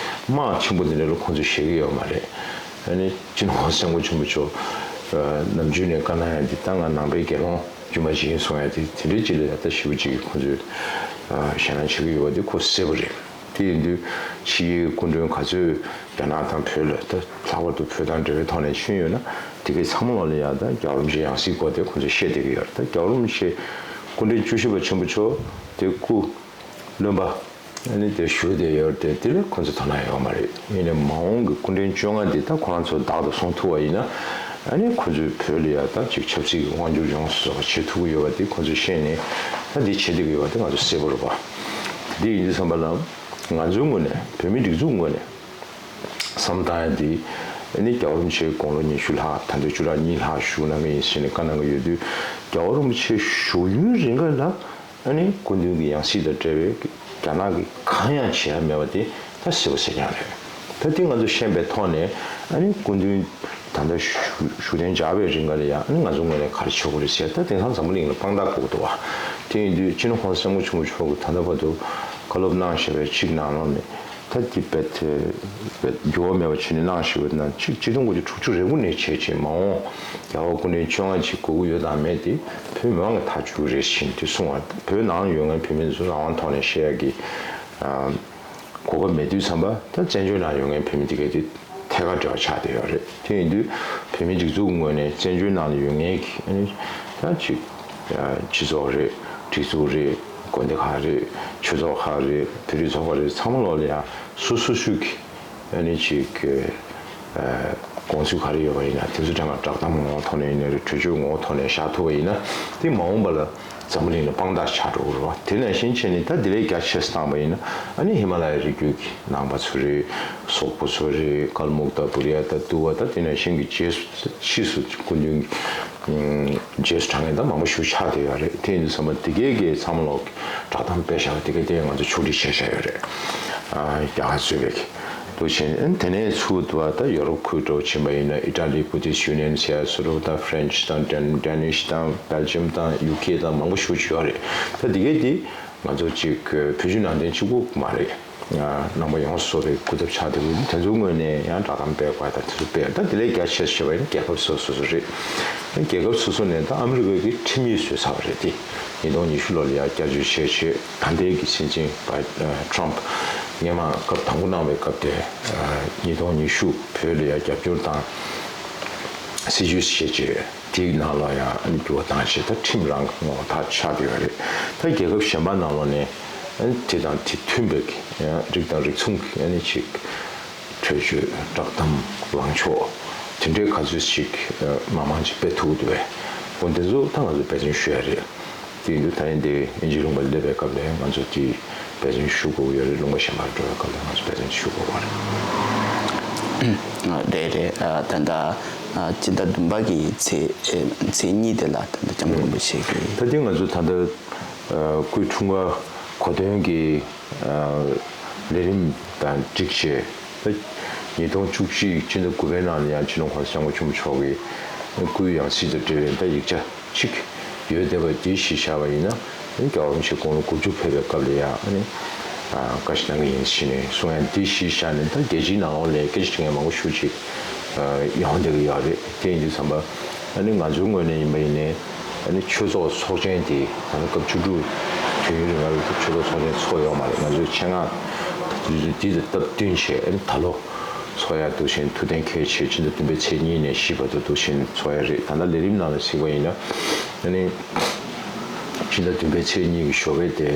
དམག་ཆེན་པོ་འདི་འདྲ་ལ་ཁོང་ཚོས་བཞེས་ཀྱི་ཡོད་མ་རེད། ཨ་ནི་སྤྱི་ནོར་༸གོང་ས་༸སྐྱབས་མགོན་ཆེན་པོ་མཆོག་ནམ་རྒྱུན་ནས་བཀའ་གནང་ཡ་འདི་ད་ང་ནང་པའི་དགེ་སློང་རྒྱུན་མ་ཞིག་ཡིན་གསུང་ཡ་འདི་དེ་འདྲའི་ཅིག་ལ་ད་ཞེ་པོ་ཅིག་ཁོང་ཚོས་ཞེད་སྣང་བྱེད་ཀྱི་ཡོད་པ་འདི་ཁོ་གསལ་པོ་རེད། དེ་ཡིན་དུས་ཕྱིའི་སྐུ་མགྲོན་ག་ཚོད་རྒྱ་ནག་དང་བོད་ལ་ད་ལྷག་པར་དུ་བོད་དང་འབྲེལ་བའི་ཐོག་ནས་ཕྱིན་ཡོད་ན་དེ་གའི་ཚང་མ་ལོག་ལ་ཡ་ད་རྒྱལ་བ་རིན་པོ་ཆེ་ཡང་སྲིད་སྐོར་དེ་ཁོང་ཚོས་བཤད་བསྡད་ཀྱི་ཡོད་རེད། ད་རྒྱལ་བ་རིན་པོ་ཆེ་སྐུ་ཕྲེང་བཅུ་བཞི་པ་ཆེན་པོ་མཆོག་དེ་སྐུ་བློན་པ་ཨ་ནི་དེ་བཞུགས་བསྡད་ཡོད་རེད། དེ་ལ་ཁོང་ཚོ་དོ་སྣང་ཡོད་མ་རེད། ཡིན་ནའི་མ་འོངས་ཀྱི་སྐུ་ཕྲེང་བཅོ་ལྔ་འདི་ད་ཁོ་རང་ཚོ་བདག་ཏུ་སོང་ཐུབ་པ་ཡིན་ན་ཨ་ནི་ཁོ་ཚོས་བོད་ལ་ཡ་ད་ཅིག་ཆབ་སྲིད་ཀྱི་དབང་སྒྱུར་ཡོངས་སུ་རྫོགས་པ་བྱེད་ཐུབ་ཀྱི་ཡོད་པ་དེ་ཁོ་ཚོས་ཤེས་ནས་ད་འདི་བྱེད་བསྡད་ཀྱི་ཡོད་པ་དེ་ང་ཚོ་གསལ་པོ་རེད་པ། འདི་ཡིན་དུས་ཙམ་པ་ལ་ང་ཚོའི་ངོས་ནས་བོད་མི་སྒྲིག་འཛུགས་ངོས་ནས་བསམ་བཏང་ཡ་འདི་ཨ་ནི་རྒྱལ་བ་རིན་པོ་ཆེ་དགུང་ལོ་ཉི་ཤུ་ལྷག་ད་ལྟ་བཅུ་ཕྲག་གཉིས་ལྷག་བཞུགས་གནང་གི་ཡིན་ཟེར་ནས་བཀའ་གནང་གི་ཡོད་དུས་རྒྱལ་བ་རིན་པོ་ཆེ་བཞུགས་ཡུན་རིང་ག་ལ་ཨ་ནི་སྐུ་མདུན་གྱི་ཡང་སྲིད་དང་འབྲེལ་བའི་རྒྱ་ནག་གིས་གང་ཡང་བྱེད་ཡ་མེད་པ་དེ་ད་གསལ་པོ་གསལ་རྐྱང་རེད། ད་དེ་ང་ཚོ་ཤེས་པའི་ཐོག་ནས་ཨ་ནི་སྐུ་མདུན་ད་ལྟ་བཞུགས་བཞུགས་གདན་འཇགས་པའི་རིང་ག་ལ་ཡང་ཨ་ནི་ང་ཚོ་ངོས་ནས་ག་རེ་བྱེད་དགོས་རེད་ཟེར། ད་དེང་སང་འཛམ་བུ་གླིང་ལ་དཔང་རྟགས་དགོས་ཀྱི་འདུག་བ། དེ་ཡིན་དུས་སྤྱི་ནོར་༸གོང་ས་༸སྐྱབས་མགོན་ཆེན་པོ་མཆོག་གིས་ད་ལྟ་བར་དུ་བཀའ་སློབ་གནང་བཞིན་པའི་གཅིག་ནང་ལོགས་ནས་ད་དེ་རྦད་དེ་རྦད་འགྱུར་བ་མེད་པ་བྱས་ནས་གནང་བཞིན་པ་ན་ཆིག་ཆིག་སྟོང་དགུ་བརྒྱ་དྲུག་ཅུ་རེ་དགུ་ནས་བྱས་རྗེས་མ་འོངས་རྒྱལ་བ་སྐུ་ཕྲེང་བཅོ་ལྔ་ཅིག་དགོས་ཀྱི་ཡོད་དམ་མེད་དེ་བོད་མི་མང་གིས་ཐག་གཅོད་ཀྱི་རེད་ཟེར་དེ་གསུངས་པ། བོད་ནང་ཡོད་མཁན་བོད་མི་ཚོ་རང་དབང་ཐོག་ནས་བཤད་ཡ་གི་གོ་སྐབས་མེད་དུས་ཙམ་པ་ད་བཙན་བྱོལ་ནང་ཡོད་མཁན་བོད་མི་དེ་གས་དེ་ཐད་ཀར་འབྲེལ་བ་ཆགས་བསྡད་ཡོད་རེད། དེ་ཡིན་དུས་བོད་མི་སྒྲིག་འཛུགས་ཀྱི་ངོས་ནས་བཙན་བྱོལ་ནང་ལ་ཡོད་མཁན་གྱི་ཨ་ནི་ད་ཅིག་སྤྱི་ཚོགས་རེད། སྒྲིག་འཛུགས་རེད། དགོན་སྡེ་ཁག་རེད། ཆོས་ཚོགས་ཁག་རེད། བོད་རིགས་ཚོགས་པ་རེད། ཚང་མ་ལོག་ལ་ཡང་སོ་སོ་སོ་གི་ཨ་ནི་ཅིག་དགོངས་ཚུལ་ག་རེ་ཡོད་པ་ཡིན་ན་དེ་ཚོ་དྲན་པ་བསྒྲགས་གཏམ་ངོ་ཐོག་ནས་ཡིན་ན་རེད། གྲོས་ཆོད་ངོ་ཐོག་ནས་བཞག་ཐུབ་པ་ཡིན་ན་དེ་མ་འོངས་པ་ལ་འཛམ་བུ་གླིང་ལ་དཔང་རྟགས་ཆགས་འགྲོ་གི་རེད་བ། དེ་ནང་བཞིན་བྱས་ནས་ད་དེ་ལས་རྒྱ་ཆེ་ཙམ་བཏང་པ་ཡིན་ན་ཨ་ནི་ཧི་མ་ལ་ཡའི་རི་རྒྱུད་ཀྱི་ནང་པ་ཚོ་རེད། སོག་པོ་ཚོ་རེད། ཀལ་མུག་དང་བུ་རི་ཡ་དང་ཏུ་བ་དང་དེ་ནང་བཞིན་གྱི་རྗེས་སུ་ཕྱིས་སུ་སྐུ་མདུན་རྗེས་སུ་འབྲང་མཁན་དང་མང་པོ་ཞིག་ཆགས་བསྡད་ཡོད་རེད། དེ་ཡིན་དུས་ཙམ་པ་དེ་གའི་གི་ཚང་མ་ལོག་བསྒྲགས་གཏམ་སྤེལ་བཞག་པ་དེ་གའི་དེ་ང་ཚོ་ཕྱོགས་སྒྲིག་བྱས་བཞག་ཡོད་རེད། རྒྱ་གར་གཙོས་པའི་འདུག་བྱས་ནས་དེ་ནས་ཚུར་དུ་བ་ད་ཡོ་རོབ་ཁུལ་འགྲོ་ཕྱིན་པ་ཡིན་ན་ཨི་ཊ་ལི་བུ་དིས་ཡུ་ནི་ཡན་ཟེར་ཡ་སུ་རུ་དང་ཧྥ་རན་ཆི་དང་ཌན་ཌེ་ནིཤ་དང་བྷེལ་ཇམ་དང་ཡུ་ཁེ་དང་མང་པོ་ཞིག་ཡོད་རེད། ད་དེ་གའི་དེ་ང་ཚོ་གཅིག་བོད་བརྒྱུད་ནང་བསྟན་གཅིག་པུ་མ་རེད། ནང་པ་ཡོངས་སུ་རྫོགས་པའི་སྐུ་ཚབ་ཆགས་བསྡད་ཡོད། དེ་ཚོའི་ངོས་ནས་ཡང་བསྒྲགས་གཏམ་སྤེལ་དགོས་དང་དེ་ཚོ་སྤེལ། ད་དེ་ལས་རྒྱ་ཆེ་ཤོས་པ་ཡིན་ན་རྒྱལ་ཁབ་སོ་སོ་སོ་རེད། རྒྱལ་ཁབ་སོ་སོ་ནས་ད་ཨ་མི་རི་ཀའི་ཁྲིམས་ཡིག་བཟོས་ཚར་བ་རེད་དེ། ཉིས་སྟོང་ཉི་ཤུ་ལོ་ལ་ཡང་བསྐྱར་བཅོས་བྱས་རྗེས་ད་ལྟའི་གི་སྲིད་འཛིན་བྷའི་ཊམ་སྔོན་མ་སྐབས་དང་པོ་གནང་བའི་སྐབས་དེ་ཉིས་སྟོང་ཉི་ཤུ་བོད་ལ་ཡང་རྒྱབ་སྐྱོར་དང་སྲིད་བྱུས་བྱས་རྗེས། དེའི་ནང་ལ་ཡང་འགྱུར་བ་བཏང་བྱས་ད་ཁྲིམས་རང་གི་ངོ་ཐག་ཆགས་བསྡད་ཡོད་རེད། ད་རྒྱལ་ཁབ་གཞན་པ་ནང་ལོགས་ནས་དེ་དང་དེ་མཐུན་པའི་རིགས་དང་རིགས་མཚུངས་ཀྱི་ཅིག་གྲོས་ཆོད་བསྒྲགས་གཏམ་ལངས་ཕྱོགས་དེ་འདྲའི་ག་ཚོད་ཅིག་མང་མང་ཅིག་སྤེལ་ཐུབ་འདུག་པས། འོ་དེ་ཚོ་ད་ང་ཚོ་འབད་བརྩོན་ཞུ་ཡ་རེད། དེ་ཡིན་དུས་ད་ཡིན་དེ་དབྱིན་ཇིའི་ལུང་པ་སླེབས་པའི་སྐབས་ལ་ང་ཚོ་དེ་འབད་བརྩོན་ཞུ་དགོས་ཀྱི་ཡོད་རེད། ལུང་པ་གཞན་པར་འགྲོ་བའི་སྐབས་ལ་ང་ཚོ་འབད་བརྩོན་ཞུ་དགོས་པ་རེད། རེད་རེད། ཨ་ད་ལྟ་ཨ་སྤྱི་ཟླ་བདུན་པ་གི་ཚེས་ཨེ་ཚེས་གཉིས་དེ་ལ་ད་ལྟ་སྐྱབས་མགོན་རིན་པོ་ཆེ་གི། ད་ལྟའི་ང་ཚོ་ད་ལྟ་ཨ་སྐུའི་འཁྲུངས་སྐར་གོ་སྟོན་གྱི་ཨ་ལས་རིམ་དང་སྒྲིག་བྱས། ད་ཉིས་སྟོང་བཅུ་གཅིག་སྤྱི་ཟླ་དགུ་པའི་ནང་ལ་ཡང་སྤྱི་ནོར་༸གོང་ས་༸སྐྱབས་མགོན་ཆེན་པོ་མཆོག་གིས་ སྐུའི་ཡང་སྲིད་དང་འབྲེལ་བའི་ད་ཡིག་ཆ་གཅིག་ཡོད་བསྡད་པ་འདི་གཞི་བཞག་པ་ཡིན་ན། རྒྱལ་བ་རིན་པོ་ཆེ་དགུང་ལོ་དགུ་བཅུ་ཕེབས་པའི་སྐབས་ལ་ཡང་བཀའ་ཞིག་གནང་གི་ཡིན་ཟེར་ནས་གསུང་ཡ་འདི་གཞི་བཞག་ནས། ད་རྒྱལ་སྤྱིའི་ནང་ལོགས་ལ་སྐད་ཆ་དྲི་མཁན་མང་པོ་ཞེ་པོ་ཅིག་ཡོང་བསྡད་ཀྱི་ཡོད་རེད། དེ་ཡིན་དུས་ཙམ་པ་ང་ཚོའི་ངོས་ནས་ཡིན་པ་ཡིན་ནའི་ཆོས་ཚོགས་ཚོགས་ཆེན་དེ་ད་ལྟ་སྐབས་བཅུ་དྲུག་དུས་ཡུན་རིང་ལ་ཆོས་ཚོགས་ཚོགས་ཆེན་ཚོགས་ཡོད་མ་རེད། ང་ཚོའི་ཆེད་མངགས་འདི་དང་སྟབས་བསྟུན་བྱས་ད་ལོ། ཚོགས་ཡ་འདུག་བཞིན་ཐུགས་གཏན་འཁེལ་བྱས། ཕྱི་ཟླ་བདུན་པའི་ཚེས་གཉིས་ནས་བཞི་བར་དུ་འདུག་བཞིན་ཚོགས་ཡ་རེད། ད་ལྟ་ལས་རིམ་ནང་ལ་གཟིགས་པ་ཡིན་ན། ཨ་ནི་ཕྱི་ཟླ་བདུན་པའི་ཚེས་གཉིས་ཀྱི་ཞོགས་པའི་དེ་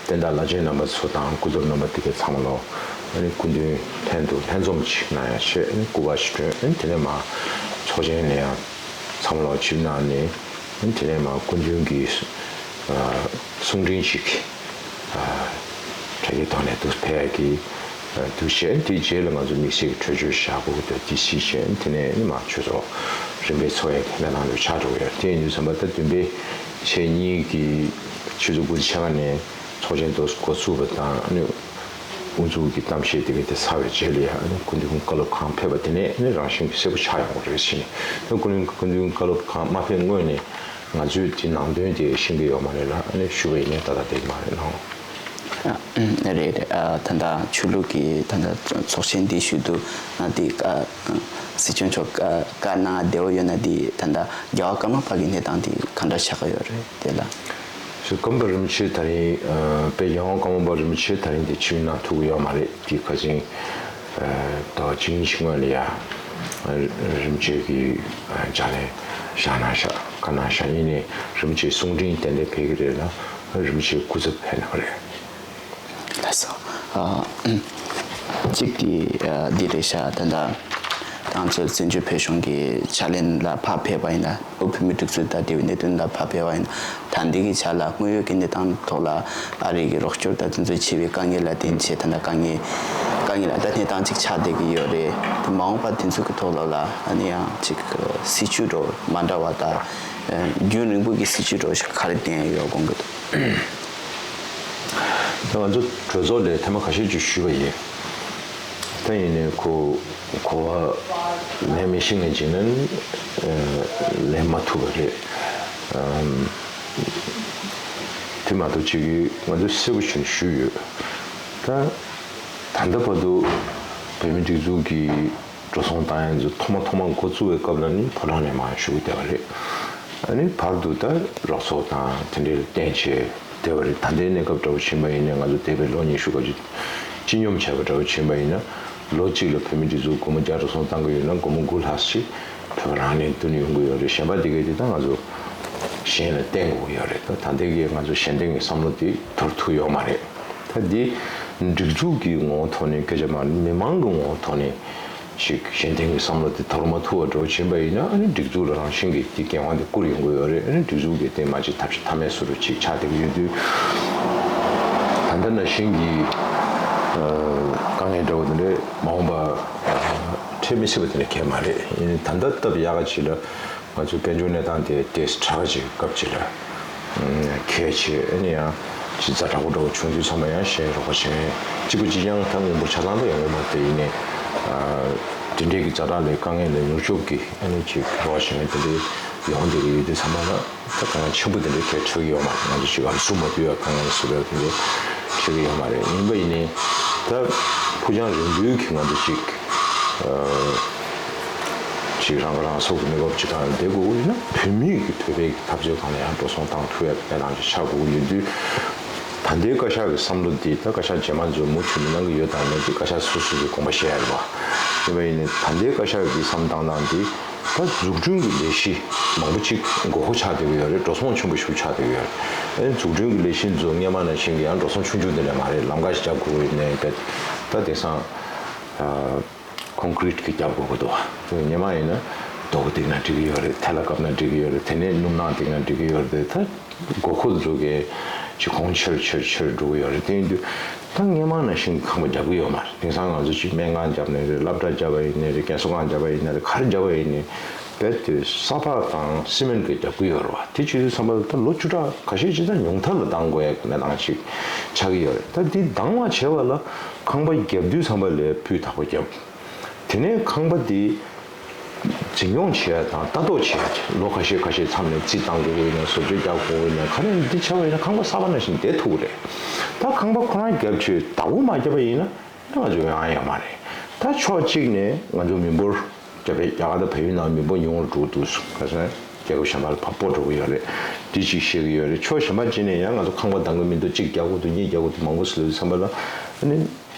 བསྟན་བདག་བླ་ཆེན་རྣམ་པ་ཚོ་དང་སྐུ་ཚབ་རྣམ་པ་དེ་གའི་ཚང་མ་ལོ། ཨ་ནི་སྐུ་མདུན་ལྷན་དུ་ལྷན་འཛོམས་ཅིག་གནང་ཡ་བྱས། ཨ་ནི་སྐུ་པར་ཞིག་སྒྲོན། ཨ་ནི་དེ་ནས་མར་ཚོགས་ཆེན་ནས་ཡང་ཚང་མ་ལོ་ཆིབས་གནང་ནས། ཨ་ནི་དེ་ནས་མར་སྐུ་མདུན་གྱི་གསུང་འཕྲིན་ཞིག་དྲ་རྒྱའི་ཐོག་ནས་འདུག་ཕེབས་ཀྱི་འདུག་བྱས། དེའི་རྗེས་ལ་ང་ཚོ་དམིགས་བསལ་གྱི་གྲོས་ཆོད་བཞག་དགོས་ཀྱི་འདུག་དེ་གཟིགས་བྱས། དེ་ནས་ནི་མར་ཆོས་ཚོགས་རིམ་པས་ཚོགས་ཡ་གི་གནས་སྟངས་དེ་ཆགས་འགྲོ་གི་ཡོད། དེ་ཡིན་དུས་ཙམ་པ་ད་བདུན་པའི་ཚེས་གཉིས་ཀྱི་ཆུ་ཚོད་དགུ་ཚེས་ཕྱེད་ཀ་ནས་ཚོགས་ཆེན་དུ་འགོ་ཚུགས་པ་དང་། ཨ་ནི་དབུ་འཛུགས་ཀྱི་གཏམ་བཤད་དེ་ག་དེ་ཚར་བའི་རྗེས་ལ་ཡང་། ཨ་ནི་སྐུ་མདུན་བཀའ་སློབ་ཁང་ཕེབས་པ་དེ་ནས་ཨ་ནི་རང་བཞིན་གྱིས་གསལ་པོ་ཆགས་ཡོང་གི་རེད་ཟེར་ནས། ཨ་ནི་སྐུ་མདུན་སྐུ་མདུན་བཀའ་སློབ་ཁང་མ་ཕེབས་སྔོན་ནས་ང་ཚོས་དེ་ནང་དོན་དེ་ཤེས་ཀྱི་ཡོད་མ་རེད་ལ། ཨ་ནི་ཞུ་བ་ཡིན་ནའི་ཏག་ཏག་བསྡད་ཀྱི་མ་རེད་ལགས། ཨ་ཨ་རེད་རེད། ཨ་ད་ལྟ་ཆོས་ལུགས་ཀྱི་ད་ལྟ་ཚོགས་ཆེན་འདི་ཞུ་དུས་ང་འདི་བཀའ་སྲིད་སྐྱོང་མཆོག་བཀའ་བཀའ་གནང་བདེ་བོ་ཡོད་ན། འདི་ད་ལྟ་རྒྱལ་བ་ཀརྨ་པ་གི་གནས་སྟངས་འདི་ག་འདྲ་ཆགས་ཀྱི་ཡོད་རེད་དེ་ལ། ཞུ། ཀརྨ་པ་རིན་པོ་ཆེ་དེ་རིང་། ཨ་དཔལ་རྒྱལ་དབང་ཀརྨ་པ་རིན་པོ་ཆེ་དེ་རིང་འདི་ཆིབས་གནང་ཐུབ་ཀྱི་ཡོད་མ་རེད། འདི་ཁ་སང་ཨ་ཟླ་བ་གཅིག་གཉིས་ཤིག་སྔོན་ལ་ཡ། ཨ་རིན་པོ་ཆེ་གིས་ཨ་ཕྱག་ལས་བཞག་གནང་ཤག་བཀའ་གནང་ཤག་ཡིན་ནའི་རིན་པོ་ཆེའི་གསུང་འཕྲིན་ཏན་ཏན་ཕེབས་ཀྱི་རེད་ལ། ཨ་རིན་པོ་ཆེའི་སྐུ་ཚབ་ཕེབས་གནང་རེད། ལགས་སོ། ཨ་གཅིག་དེ་ཨ་འདི་རེད་ཤག་ད་ལྟ་ང་ཚོ་བཙན་བྱོལ་བོད་གཞུང་གི་ཕྱག་ལེན་ལ་ཕར་ཕེབས་པ་ཡིན་ན། བོད་མིའི་སྒྲིག་འཛུགས་དང་འབྲེལ་བའི་གནད་དོན་ལ་ཕར་ཕེབས་པ་ཡིན་ན། ད་འདི་གི་ཆ་ལ་དངོས་ཡོད་ཀྱི་གནས་སྟངས་ཐོག་ལ་ཨ་རི་གི་རོགས་སྐྱོར་དང་དེ་ཚོ་བྱེད་པའི་དཀའ་ངལ་ལ་བརྟེན་བྱས། ད་ལྟ་དཀའ་ངལ་དཀའ་ངལ་ལ་ད་གནས་སྟངས་ཅིག་ཆགས་བསྡད་ཀྱི་ཡོད་རེད། དེ་མ་འོངས་པ་དེ་ཚོ་གི་ཐོག་ལ་ལ་ཨ་ནི་ཡང་ཅིག་སྲིད་བྱུས་འདྲ་མ་འདྲ་བ་དང་། རྒྱུན་རིང་པོ་གི་སྲིད་བྱུས་འདྲ་ཞིག་ག་རེ་བཏིང་ཡོད་དགོངས་ཀྱི་འདུག་ད་ང་ཚོ་གྲོས་ཚོགས་ལས་ཐེངས་མ་ཁ་ཤས་ཅིག་ཞུས་པ་ཡིན། ད་ཡིན་ནའི་གོ་གོ་བ་ལེན་མི་ཤེས་མཁན་ཅིག་ནི་ལེན་མ་ཐུབ་པ་རེད། དེ་མ་གཏོགས་ཅིག་ང་ཚོས་གསལ་པོ་ཞིག་ཞུས་ཡོད། ད་ད་ལྟ་བར་དུ་བོད་མིའི་སྒྲིག་འཛུགས་ཀྱི་འགྲོ་སོང་བཏང་ཡ་ཚོ་ཐོག་མ་ཐོག་མ་འགོ་བཙུགས་པའི་སྐབས་ལ་ནི་ཕོ་བྲང་ནས་མར་ཞུ་གི་བསྡད་པ་རེད། ཨ་ནི་བར་དུ་ད་རོགས་ཚོགས་དང་དེ་འདྲའི་བརྟེན་བྱས་བསྡད་པ་རེད། ད་ལྟའི་གནས་སྐབས་འདྲ་བོ་ཕྱིན་པ་ཡིན་ན། ང་ཚོ་འདས་པའི་ལོ་ཉི་ཤུ་ག་ཅིག་སྤྱི་སྙོམས་བྱས་པ་འདྲ་བོ་ཕྱིན་པ་ཡིན་ན། ལོ་གཅིག་ལ་བོད་མིའི་སྒྲིག་འཛུགས་སྒོར་མོ་བརྒྱ་འགྲོ་སོང་བཏང་གི་ཡོད་ན། སྒོར་མོ་དགུ་ལྷག་ཞིག་བོད་རང་ནས་བསྡུ་ནས་ཡོང་གི་ཡོད་རེད། གཞན་པ་དེ་གས་དེ་ད་ང་ཚོ་གཞན་ལ་བརྟེན་དགོས་ཀྱི་ཡོད་རེད། ད་ད་ལྟའི་གི་ང་ཚོ་གཞན་བརྟེན་གྱི་བསམ་བློ་དེ་དོར་ཐུབ་ཡོད་མ་རེད། ད་འདི་སྒྲིག་འཛུགས་ཀྱི་ངོ་བོ་ཐོག་ནས་སྐད་ཆ་མ་རེད། མི་མང་གི་ངོ་བོ་ཐོག་ནས་ཅིག་གཞན་བརྟེན་གྱི་བསམ་བློ་དེ་དོར་མ་ཐུབ་པ་འདྲ་བོ་ཕྱིན་པ་ཡིན་ན། ཨ་ནི་སྒྲིག་འཛུགས་ལ་རང་བཞིན་གྱིས་དེ་འགན་དབང་དེ་བསྐུར་ཡོང་གི་ཡོད་རེད། ཨ་ནི་སྒྲིག་འཛུགས་ཀྱི་དེ་མ་ཅིག་ཐབས་ཤེས་མཐའ་མེད་བཟོ་འདྲ་ཅིག་ཆགས་བསྡད་ཀྱི་ཡོད་དུས། ད་ལྟ་ནང་བཞིན་གྱི་ཨ་དཀའ་ངལ་འདྲ་བོ་དེ་འདྲ་མ་འོངས་པ་ཨ་འཕྲད་མི་སྲིད་པ་དེ་འདྲ་གང་ཡང་མ་རེད། ཡིན་ནའི་ད་ལྟ་སྟབས་ཡག་ག་ཅིག་ལ། ང་ཚོའི་དཔལ་འབྱོར་གནས་སྟངས་དེ་ཏོག་ཙམ་དྲག་ཅིག་སྐབས་ཅིག་ལ་ཁྱད་ཆེ། ཨ་ནི་ཡང་ཅིག་ཛ་དྲག་པོ་འདྲ་བོ་བྱུང་དུས་ཚང་མ་ཡང་གཞན་རོགས་པ་གཞན་གཅིག་པ་གཅིག་རྐྱང་ད་སྔོན་པོ་ཆ་ཚང་ད་ཡོང་གི་མ་རེད། ཡིན་ནའི་ཨ་དེ་འདྲའི་གི་ཛ་དྲག་ལས་དཀའ་ངལ་ལས་མྱུར་སྐྱོབ་ཀྱི་ཨ་ནི་ཅིག་རོགས་གཞན་དེ་འདྲའི་ཡོང་བསྡད་ཀྱི་ཡོད་དུས་ཚང་མ་ལ་ད་དཀའ་ངལ་ཆེན་པོ་དེ་འདྲའི་གལ་འཕྲད་ཀྱི་ཡོད་མ་རེད། ང་ཚོ་ཅིག་ཨ་བཟོ་མ་ཐུབ་ཡ་དཀའ་ངལ་བཟོ་འདྲ་དེ་འདྲའི་འཕྲད་ཀྱི་ཡོད་མ་རེད། ཡིན་པ་ཡིན་ནའི་ད་ཕུགས་རྒྱང་རིང་པོའི་གི་ང་ཚོ་ཅིག་ཅིག་རང་ཁ་རང་གསོ་གི་གནས་བབ་ཅིག་སྒང་ལ་བསྡད་དགོས་ཀྱི་ཡོད་ན། བོད་མིའི་གི་བོད་པའི་གི་འཐབ་རྩོད་སྒང་ལ་ཡང་འགྲོ་སོང་བཏང་ཐུབ་ཡ་གི་གནས་སྟངས་ཅིག་ཆགས་དགོས་ཀྱི་ཡོད་དུས། ད་ལྟའི་བཀའ་ཤག་གི་བསམ་བློ་འདི་ད་བཀའ་ཤག་རྗེས་མ་ཚོས་མུ་མཐུད་ནས་གནང་གི་ཡོད་དང་མེད་དེ་བཀའ་ཤག་སོ་སོ་གི་དགོངས་པ་བཞེས་ཡ་རེད་བ། ཡིན་པ་ཡིན་ནའི་ད་ལྟའི་བཀའ་ཤག་གི་བསམ་བཏང་སྟངས་འདི་ད་འཛུགས་སྐྲུན་གྱི་ལས་གཞི་མང་པོ་ཅིག་དགོས་མཁོ་ཆགས་བསྡད་ཀྱི་ཡོད་རེད། འགྲོ་སོང་ཆེན་པོ་ཞིག་ཆགས་བསྡད་ཀྱི་ཡོད་རེད། ཨ་ནི་འཛུགས་སྐྲུན་གྱི་ལས་གཞི་ཚོ་སྔོན་མ་ནང་བཞིན་གྱི་ཡང་འགྲོ་སོང་ཆུང་ཆུང་དེ་འདྲ་མ་རེད། ལམ་ཁ་ཞིག་རྒྱག་དགོས་ཀྱི་ཡོད་ནའི་ད་དེང་སང་ཨ། ཀོང་ཀྲིཊ་གི་རྒྱབ་དགོས་ཀྱི་འདུག་སྔོན་མ་ཡིན་ན་རྡོ་སྒོ་བཏིང་ན་འགྲིག་གི་ཡོད་རེད། ཐལ་བ་བཀབ་ན་འགྲིག་གི་ཡོད་རེད། དེ་ནས་སྣུམ་ནག་བཏིང་ན་འགྲིག་གི་ཡོད་རེད། ད་དགོས་མཁོ་འཛུགས་མཁན་གྱི་གོང་ཆེར་ཆེར་ཆེར་འགྲོ་གི་ཡོད་རེད། དེ་ཡིན་དུས་ད་སྔོན་མ་ནང་བཞིན་ཁང་པ་རྒྱག་གི་ཡོད་མ་རེད། དེང་སང་ང་ཚོ་ཅིག་སྨན་ཁང་བརྒྱབ་ནའི་རེད། སློབ་གྲྭ་བརྒྱབ་པ་ཡིན་ནའི་རེད། རྒན་གསོ་ཁང་བརྒྱབ་པ་ཡིན་ནའི་རེད། ག་རེ་བརྒྱབ་པ་ཡིན་ནའི་རྦད་དེ་ས་ཕག་དང་སི་མེན་གྱིས་རྒྱག་གི་ཡོད་རེད་བ། དེ་བྱེད་དུས་ཙམ་པ་ད་ལོ་བཅུ་ཕྲག་ཁ་ཤས་ཅིག་ད་ཉུང་མཐའ་ལ་འདང་དགོས་ཡ་གི་གནས་སྟངས་ཤིག་ཆགས་ཀྱི་ཡོད་རེད། ད་འདི་འདང་བ་བྱས་པ་ལ་ཁང་པ་བརྒྱབ་དུས་ཙམ་པ་ལ་སྤུས་དག་པོ་བརྒྱབ། དེ་ནས་ཁང་པ་དེ་ འཛིན་སྐྱོང་བྱེད་ཡ་དང་ལྟ་རྟོག་བྱེད་ཡ་དེ་ལོ་ཁ་ཤས་ཁ་ཤས་མཚམས་ནས་རྩིས་བཏང་དགོས་ཀྱི་ཡིན་ན། བཟོ་བཅོས་རྒྱག་དགོས་ཀྱི་ཡིན་ན། ག་རེ་འདི་བྱས་པ་ཡིན་ན་ཁང་པ་གསར་པ་ནང་བཞིན་བསྡད་ཐུབ་ཀྱི་རེད། ད་ཁང་པ་ཁོ་རང་བརྒྱབ་བྱས་བདག་པོ་མ་བརྒྱབ་པ་ཡིན་ན། ང་ཚོ་ཡོང་ཡ་ཡོད་མ་རེད། ད་ཕྱོགས་གཅིག་ནས་ང་ཚོ་མི་འབོར་རྒྱ་བལ་རྒྱ་གར་དང་བལ་ཡུལ་ནང་མི་འབོར་ཉུང་རུ་འགྲོ་གི་འདུག་ཁ་སང་རྒྱལ་ཁབ་གཞན་པ་ལ་ཕར་སྤོ་འགྲོ་གི་ཡོད་རེད། འདི་གཅིག་བཤད་ཀྱི་ཡོད་རེད། ཕྱོགས་གཞན་པ་གཅིག་ནས་ཡང་ང་ཚོ་ཁང་པ་འདང་གི་མི་འདུག་གཅིག་རྒྱག་དགོས་འདུག་གཉིས་རྒྱག་དགོས་འདུག་མང་པོ་ཟེར་ལབ་དུས་ཙམ་པ་ལ། ཨ་ནི་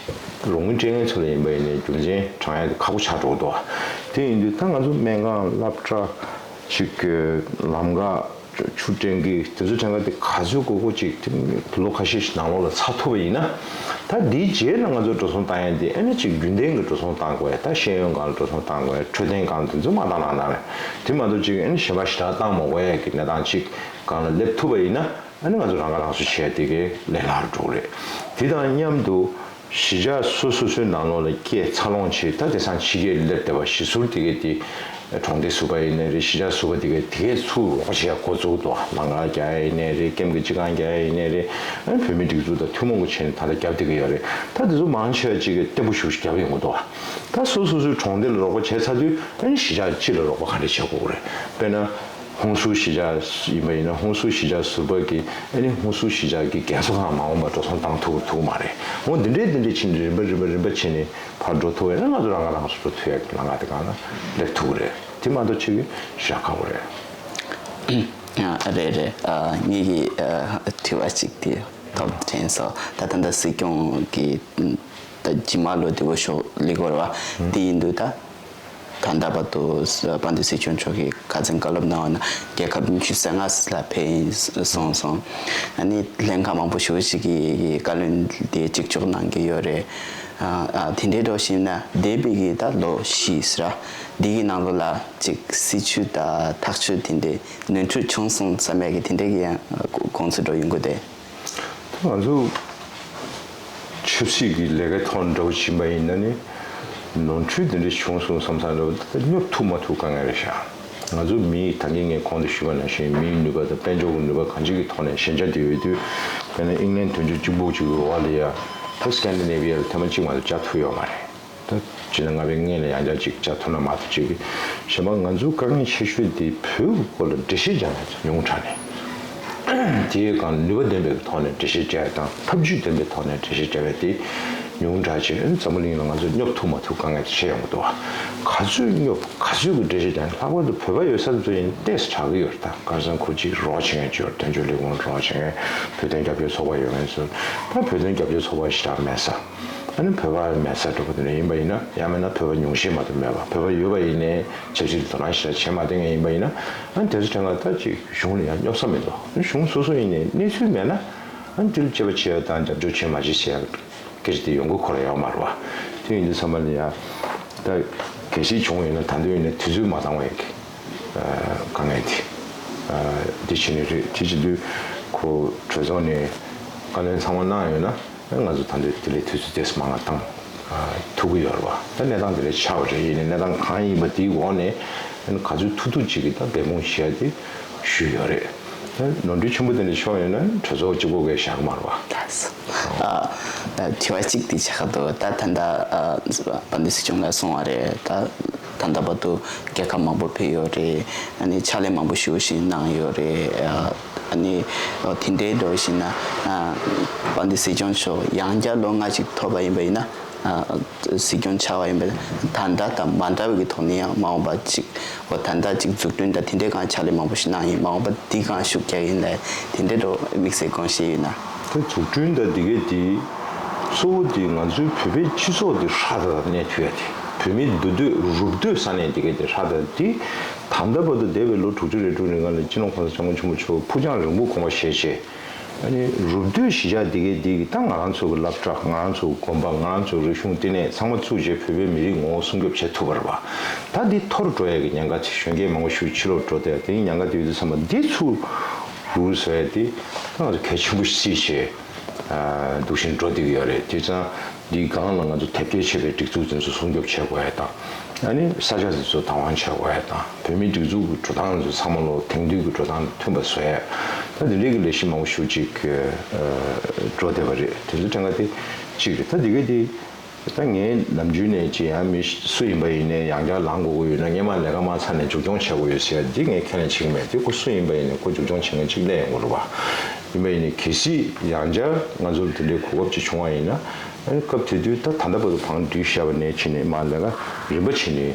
རོགས་དངུལ་སྤྲད་མཁན་ཚོ་ལ་ཡིན་པ་ཡིན་ནའི་རྒྱུ་མཚན་དྲང་ཡ་དེ་ཁག་པོ་ཆགས་འགྲོ་གི་འདུག་དེ་ཡིན་དུས་ད་ང་ཚོ་སྨན་ཁང་སློབ་གྲྭ་ཅིག་གི་ལམ་ཁ། ཆུ་ཊེང་ཀི་དེ་ཚོ་ཊེང་ཀི་དེ་ག་ཚོད་དགོས་དགོས་ཅིག་དེ་ལོ་ཁ་ཤས་ཤིག་ནང་ལོགས་ལ་ཚར་ཐུབ་པ་ཡིན་ན། ད་འདིའི་རྗེས་ལ་ང་ཚོ་འགྲོ་སོང་བཏང་ཡ་འདི་ཨ་ནི་ཅིག་རྒྱུན་ལྡན་གྱི་འགྲོ་སོང་བཏང་དགོས་ཡ། ད་ཤེས་ཡོན་སྒང་ལ་འགྲོ་སོང་བཏང་དགོས་ཡ། འཕྲོད་བསྟེན་སྒང་དེ་ཚོ་མ་བཏང་ན་ན་རེད། དེ་མ་གཏོགས་ཅིག་ཨ་ནི་གཞན་པ་ཞེ་དྲག་བཏང་མ་དགོས་ཡ་གི་གནས་སྟངས་ཅིག་སྒང་ལ་སླེབས་ཐུབ་པ་ཡིན་ན། ཨ་ནི་ང་ཚོ་རང་ཁ་རང་གསོ་བྱས་དེ་གའི་ལས་སླ་རུ་འགྲོ་གི་རེད། དེ་དང་མཉམ་དུ་གཞིས་ཆགས་སོ་སོ་སོའི་ནང་ལོགས་ལ་སྐད་འཚར་ལོངས་བྱས། ད་དེང་སང་ཕྱི་རྒྱལ་སླེབས་བསྡད་པ་གཞིས་ཟུར་དེ་གའི་དེ་གྲོང་སྡེ་ཟུར་པ་ཡིན་ནའི་རེད། གཞིས་ཆགས་ཟུར་པ་དེ་གའི་དེ་གའི་ཚུར་རོགས་བྱེད་འགོ་བཙུགས་འདུག་ལམ་ཁ་རྒྱག་ཡ་ཡིན་ནའི་རེད། ཀེམ་གྱི་སྤྱི་ཁང་རྒྱག་ཡ་ཡིན་ནའི་རེད། ཨ་ནི་བོད་མིའི་སྒྲིག་འཛུགས་དང་ཐུན་མོང་གི་ཆ་ནས་ད་ལྟ་རྒྱབ་བསྡད་ཀྱི་ཡོད་རེད། ད་དེ་ཚོ་མང་ཆེ་བ་ཅིག་གིས་བརྟན་པོ་ཞེ་པོ་ཞིག་རྒྱབ་ཡོང་གི་འདུག་ད་སོ་སོ་སོའི་གྲོང་སྡེ་ལ་རོགས་པ་བྱས་ཚར་དུས་ཨ་ནི་གཞིས་ཆགས་སྤྱི་ལ་རོགས་པ་ག་འདྲ་བྱེད་དགོས་ཀྱི་རེད། དཔེར་ན། ཧུན་སུར་གཞིས་ཆགས་ཡིན་པ་ཡིན་ན། ཧུན་སུར་གཞིས་ཆགས་ཟུར་པ་གིས་ཨ་ནི་ཧུན་སུར་གཞིས་ཆགས་ཀྱི་རྒན་གསོ་ཁང་མ་འོངས་པར་འགྲོ་སོང་བཏང་ཐུབ་ཐུབ་མ་རེད། འོ་འདི་འདྲའི་འདི་འདྲའི་ཕྱིན་རིམ་པ་རིམ་པ་རིམ་པ་ཕྱིན་ནས་ཕར་འགྲོ་ཐུབ་པ་ཡིན་ན། ང་ཚོ་རང་ཁ་རང་གསོ་འགྲོ་ཐུབ་ཡག་གི་ལམ་ཁ་དེ་སྒང་ལ་སླེབས་ཐུབ་ཀྱི་རེད། དེ་མ་གཏོགས་ཕྱི་གི་ཞེ་དྲག་ཁག་པོ་རེད། ཨ་རེད་རེད། ཨ་ངེད་ཀྱི་ཨ་དྲི་བ་གཅིག་དེ་ཐོབ་དྲན་སོང་། ད་ད་ལྟ་སྲིད་སྐྱོང་གི་ད་རྗེས་མ་ལོ་དེ་བོ་ཤོག་ལི་གོར་བ་དེ་ཡིན་དུས་ད། ད་ལྟ་བར་དུ་དཔལ་ལྡན་སྲིད་སྐྱོང་མཆོག་གིས་ཁ་སང་བཀའ་སློབ་གནང་བ་ན་རྒྱལ་ཁབ་ཉི་ཤུ་རྩ་ལྔ་ལ་ཕེབས་ཡིན་གསུངས་སོང་། ཨ་ནི་ལྷན་ཁག་མང་པོ་ཞེ་པོ་ཞིག་གིས་བཀའ་བློན་དེ་གཅིག་ལྕོགས་གནང་གི་ཡོད་རེད། ཨ་ཨ་དེ་འདྲའི་འགྲོ་བཞིན་ན་འདས་པའི་གི་ད་ལོ་བཞི་ཟེར་འདི་གི་ནང་ལོགས་ལ་ཅིག་སྲིད་བྱུས་དང་ཐག་གཅོད་དེ་འདྲའི་ནོར་འཁྲུལ་བྱུང་སོང་བསམ་ཡས་གི་དེ་འདྲའི་གི་ཡང་དགོངས་ཚུལ་འགྲོ་ཡོང་གི་འདུག་ང་ཚོ་ཆབ་སྲིད་ཀྱི་ལས་ཀའི་ཐོག་འདྲ་བོ་ཕྱིན་པ་ཡིན་ན་ནི། ནོར་འཁྲུལ་འདི་འདྲ་བྱུང་སོང་བསམ་བསམ་འདྲ་བོ་ད་སྙོབ་ཐུབ་མ་ཐུབ་དཀའ་ངལ་རེད་ཤག་ང་ཚོ་མིའི་ད་གིན་ངས་གོང་དུ་ཞུས་པ་ནང་བཞིན་མིའི་ནུས་པ་དང་དཔལ་འབྱོར་གྱི་ནུས་པ་གང་ཅི་གི་ཐོག་ནས་ཞན་ཆ་དེ་ཡོད་དུས། དཔེར་ན་ཨིང་ལན་དོན་གཅོད་གཅིག་པུ་གཅིག་གི་འོག་ལ་ཡ་ད་སྐན་ཌི་ནེ་བི་ཡ་ལ་ཐེངས་མ་གཅིག་མ་གཏོགས་བཅར་ཐུབ་ཡོད་མ་རེད། ད་ཕྱི་ཟླ་ལྔ་པའི་སྔོན་ལ་ཡང་བསྐྱར་ཅིག་བཅར་ཐུབ་ན་མ་ཐུབ་ཅིག་གི་གཞན་པ་ང་ཚོའི་དཀའ་ངལ་ཆེ་ཤོས་དེ་བོད་ཀྱི་སྐོར་ལ་འགྲེལ་བཤད་རྒྱག་མཁན་ཚོ་ཉུང་དྲགས་ནས། དེའི་སྒང་ནུས་པ་ལྡན་པའི་ཐོག་ནས་འགྲེལ་བཤད་རྒྱག་ཡ་དང་ཐབས་ཇུས་ལྡན་པའི་ཐོག་ནས་འགྲེལ་བཤད་རྒྱག་ཡ་དེ་ཉུང་དྲགས་ཅིག་འཛམ་བུ་གླིང་ལ་ང་ཚོས་སྙོབ་ཐུབ་མ་ཐུབ་དཀའ་ངལ་ཆེ་ཡོང་གི་འདུག་བ། ག་ཚོད་སྙོབ་ག་ཚོད་ཀྱི་འགྲེལ་བཤད་རྒྱག་ན། ལྷག་པར་དུ་བོད་པ་ཡོད་ས་ཚོ་ཡིན་ཏོག་ཙམ་དྲག་གི་ཡོད་རེད། ད་ག་རེ་ཟེར་ན་ཁོ་ཅིག་རོགས་བྱེད་མཁན་ཅིག་ཡོད་རེད། དོན་གཅོད་ལས་ཁུངས་རོགས་བྱེད་མཁན། བོད་དོན་རྒྱབ་སྐྱོར་ཚོགས་པ་ཡོད་མཁན་ཚོ། ད་བོད་དོན་རྒྱབ་སྐྱོར་ཚོགས་པ་ཞེ་དྲག་མེད་ས། ཨ་ནི་བོད་པ་མེད་ས་འདྲ་པོ་དེ་འདྲ་ཡིན་པ་ཡིན་ན། ཡང་མིན་ན་བོད་པ་ཉུང་ཤས་མ་གཏོགས་མེད་པ། བོད་པ་ཡོད་པ་ཡིན་ནའི་ཆབ་སྲིད་དོ་སྣང་ཞེ་དྲག་བྱེད་མ་བསྡད་མཁན་ཡིན་པ་ཡིན་ན། ཨ་ནི་དེ་ཚོ་ཐད་ཀར་ད་ཅིག་གཞུང་ལ་ཡང་སྙོབ་ས་མི་འདུག་གཞུང་སོ་སོ་ཡིན་ནའི་གནས་ཚུལ་མེད་ན། ཨ་ནི་དེ་ལ་དཔྱད་པ་བྱེད་ཡ་དང་རྒྱབ་སྐྱོར་བྱེད་མ་བྱེད་ཟེར་ཡ་སྐད་ཆ་དེ་ཡོང་གི་ཁོ་རང་ཡོད་མ་རེད་བ། དེ་ཡིན་དུས་ཙམ་པ་ལ་ཡ། ད་གལ་སྲིད་བྱུང་ཡོད་ན་ད་དུང་ཡིན་ན་དུས་ཚོད་མ་བཏང་བ་ཡིན་གི། ཨ་དཀའ་ངལ་དེ། ཨ་འདི་བྱས་ནས་རེད། དེ་བྱེད་དུས་ཁོ་གྲོས་ཚོགས་ནས་བཀའ་ལན་ཚང་མ་གནང་ཡོད་ན། ང་ཚོ་ད་འདི་དེ་ལས་དུས་ཚོད་ཏོག་ཙམ་མང་བ་བཏང་ཐུབ་ཀྱི་ཡོད་རེད་བ། ད་གནས་སྟངས་དེ་འདྲ་ཆགས་པ་རེད། ཡིན་ནའི་གནས་སྟངས་གང་ཡིན་པ་དེའི་འོག་ནས་ག་ཚོད་ཐུབ་ཐུབ་ཅིག་གི་ད་འབད་འབུངས་བྱས་ཏེ་ཞུས་ཡོད་རེད། ད་ནོར་འཁྲུལ་ཆེན་པོ་དེ་འདྲ་བྱུང་ཡོད་ན་གྲོས་ཚོགས་གཅིག་པོ་གིས་བཞག་གི་མ་རེད་བ། ད་ས་ཨ་དྲི་བ་གཅིག་དེ་ཆགས་འདུག་ད་ད་ལྟ་ཨ་དཔལ་ལྡན་སྲིད་སྐྱོང་ལགས་གསུངས་པ་རེད། ད་ད་ལྟ་བར་དུ་རྒྱལ་ཁབ་མང་པོ་ཕེབས་ཡོད་རེད། ཨ་ནི་ཕྱག་ལས་མང་པོ་ཞེ་པོ་ཞིག་གནང་ཡོད་རེད། ཨ་ནི་དེ་འདྲའི་འགྲོ་བཞིན་ན། ཨ་དཔལ་ལྡན་སྲིད་སྐྱོང་མཆོག་ཡང་བསྐྱར་ལོ་ལྔ་ཅིག་ཐོབ་པ་ཡིན་པ་ཡིན་ན། ཨ་སྲིད་སྐྱོང་ཆགས་པ་ཡིན་པ་ཡིན་ན། ད་ལྟ་དང་མ་འདྲ་བའི་གི་ཐོག་ནས་ཡང་མ་འོངས་པ་ཅིག་འོ་ད་ལྟ་ཅིག་འཛུགས་སྐྲུན་དང་དེ་འདྲའི་སྒང་ཕྱག་ལས་མང་པོ་ཞིག་གནང་ཡིན། མ་འོངས་པ་འདི་སྒང་ཤུགས་རྒྱག་ཡིན་ལབ་དེ་འདྲའི་འགྲོ་དམིགས་བསལ་དགོངས་བཞེས་ཡོད་ན། ད་འཛུགས་སྐྲུན་དང་འདི་གའི་དེ་གཙོ་བོ་དེ་ང་ཚོའི་བོད་པའི་སྤྱི་ཚོགས་དེ་ཧྲ་ཏག་ཏག་གནས་ཐུབ་ཡ་དེ། བོད་མིའི་འདུ་སྡོད་རུབ་སྡོད་ས་གནས་དེ་གའི་དེ་ཧྲ་ཏག་ཏག་དེ། ད་ལྟ་བར་དུ་འདས་པའི་ལོ་དྲུག་ཅུ་རེ་དྲུག་རིང་ལ་སྤྱི་ནོར་༸གོང་ས་༸སྐྱབས་མགོན་ཆེན་པོ་མཆོག་ཕུགས་རྒྱང་རིང་པོ་དགོངས་པ་བཞེས་བྱས། ཨ་ནི་རུབ་སྡོད་གཞིས་ཆགས་འདི་གའི་འདི་གི་ད་ང་རང་ཚོ་གི་སློབ་གྲྭ། ང་རང་ཚོ་གི་དགོན་པ། ང་རང་ཚོ་གི་རིག་གཞུང་བསྟི་གནས་ཚང་མ་བཙུགས་བྱས་བོད་པའི་མི་རིགས་ངོ་བོ་སྲུང་སྐྱོབ་བྱེད་ཐུབ་པ་རེད་བ། ད་འདི་འཐོར་འགྲོ་ཡ་གི་ཉེན་ཁ་ཅིག་གཞོན་སྐྱེས་མང་པོ་ཞིག་ཕྱི་ལོགས་འགྲོ་བསྡད་ཡ་དེ་ཉེན་ཁ་དེ་ཡོད་དུས་ཙམ་པ་འདི་ཚུར་རུབ་རུབ་བཟོ་ཡ་དེ་ད་ང་ཚོ་གལ་ཆེན་པོ་ཞིག་བརྩིས་བྱས་འདུག་བཞིན་འགྲོ་བསྡད་ཀྱི་ཡོད་རེད། དེ་ཙང་འདིའི་སྒང་ལ་ང་ཚོ་དེབ་སྐྱེལ་བྱས་པའི་སྒྲིག་འཛུགས་དེ་ཚོ་སྲུང་སྐྱོབ་བྱེད་དགོས་ཡ་དང་། ཨ་ནི་ས་ཆ་དེ་ཚོ་བདག་དབང་བྱེད་དགོས་ཡ་དང་། བོད་མིའི་སྒྲིག་འཛུགས་ཀྱི་འགྲོ་སྟངས་དེ་ཚོ་ཚང་མ་ལོ་དེང་དུས་ཀྱི་འགྲོ་སྟངས་དང་མཐུན་པ་བཟོ་ཡ། ད་དེ་འདྲའི་གི་ལས་གཞི་མང་པོ་ཞིག་ཅིག་འགྲོ་བསྡད་པ་རེད། དེ་ཚོ་ཐད་ཀར་དེ་གཅིག་རེད། ད་དེ་ག་དེ་ ད་ངས་ནམ་རྒྱུན་ནས་ཅི་ཡང་མི་སུ་ཡིན་པ་ཡིན་ནའི་ཡང་བསྐྱར་ལངས་དགོས་ཀྱི་ཡོད་ན་སྔོན་མ་ལས་ཀ་མ་ཚར་ནས་མཇུག་སྐྱོང་བྱེད་དགོས་ཡོད་ཟེར་ཡ་འདི་ངས་ཁས་ལེན་བྱེད་ཀྱི་མེད། འདི་ཁོ་སུ་ཡིན་པ་ཡིན་ནའི་ཁོ་མཇུག་སྐྱོང་བྱེད་མཁན་གཅིག་སླེབས་ཡོང་གི་རེད་པ། ཡིན་པ་ཡིན་ནའི་གལ་སྲིད་ཡང་བསྐྱར་ང་ཚོར་དེ་འདྲའི་གོ་སྐབས་ཅིག་བྱུང་བ་ཡིན་ན། ཨ་ནི་སྐབས་དེ་དུས་ད་ད་ལྟ་བར་དུ་བང་བསྒྲིགས་བཞག་པ་ནས་ཕྱིན་ནས་མར་ལས་ཀ་རིམ་པ་བྱས་ནས་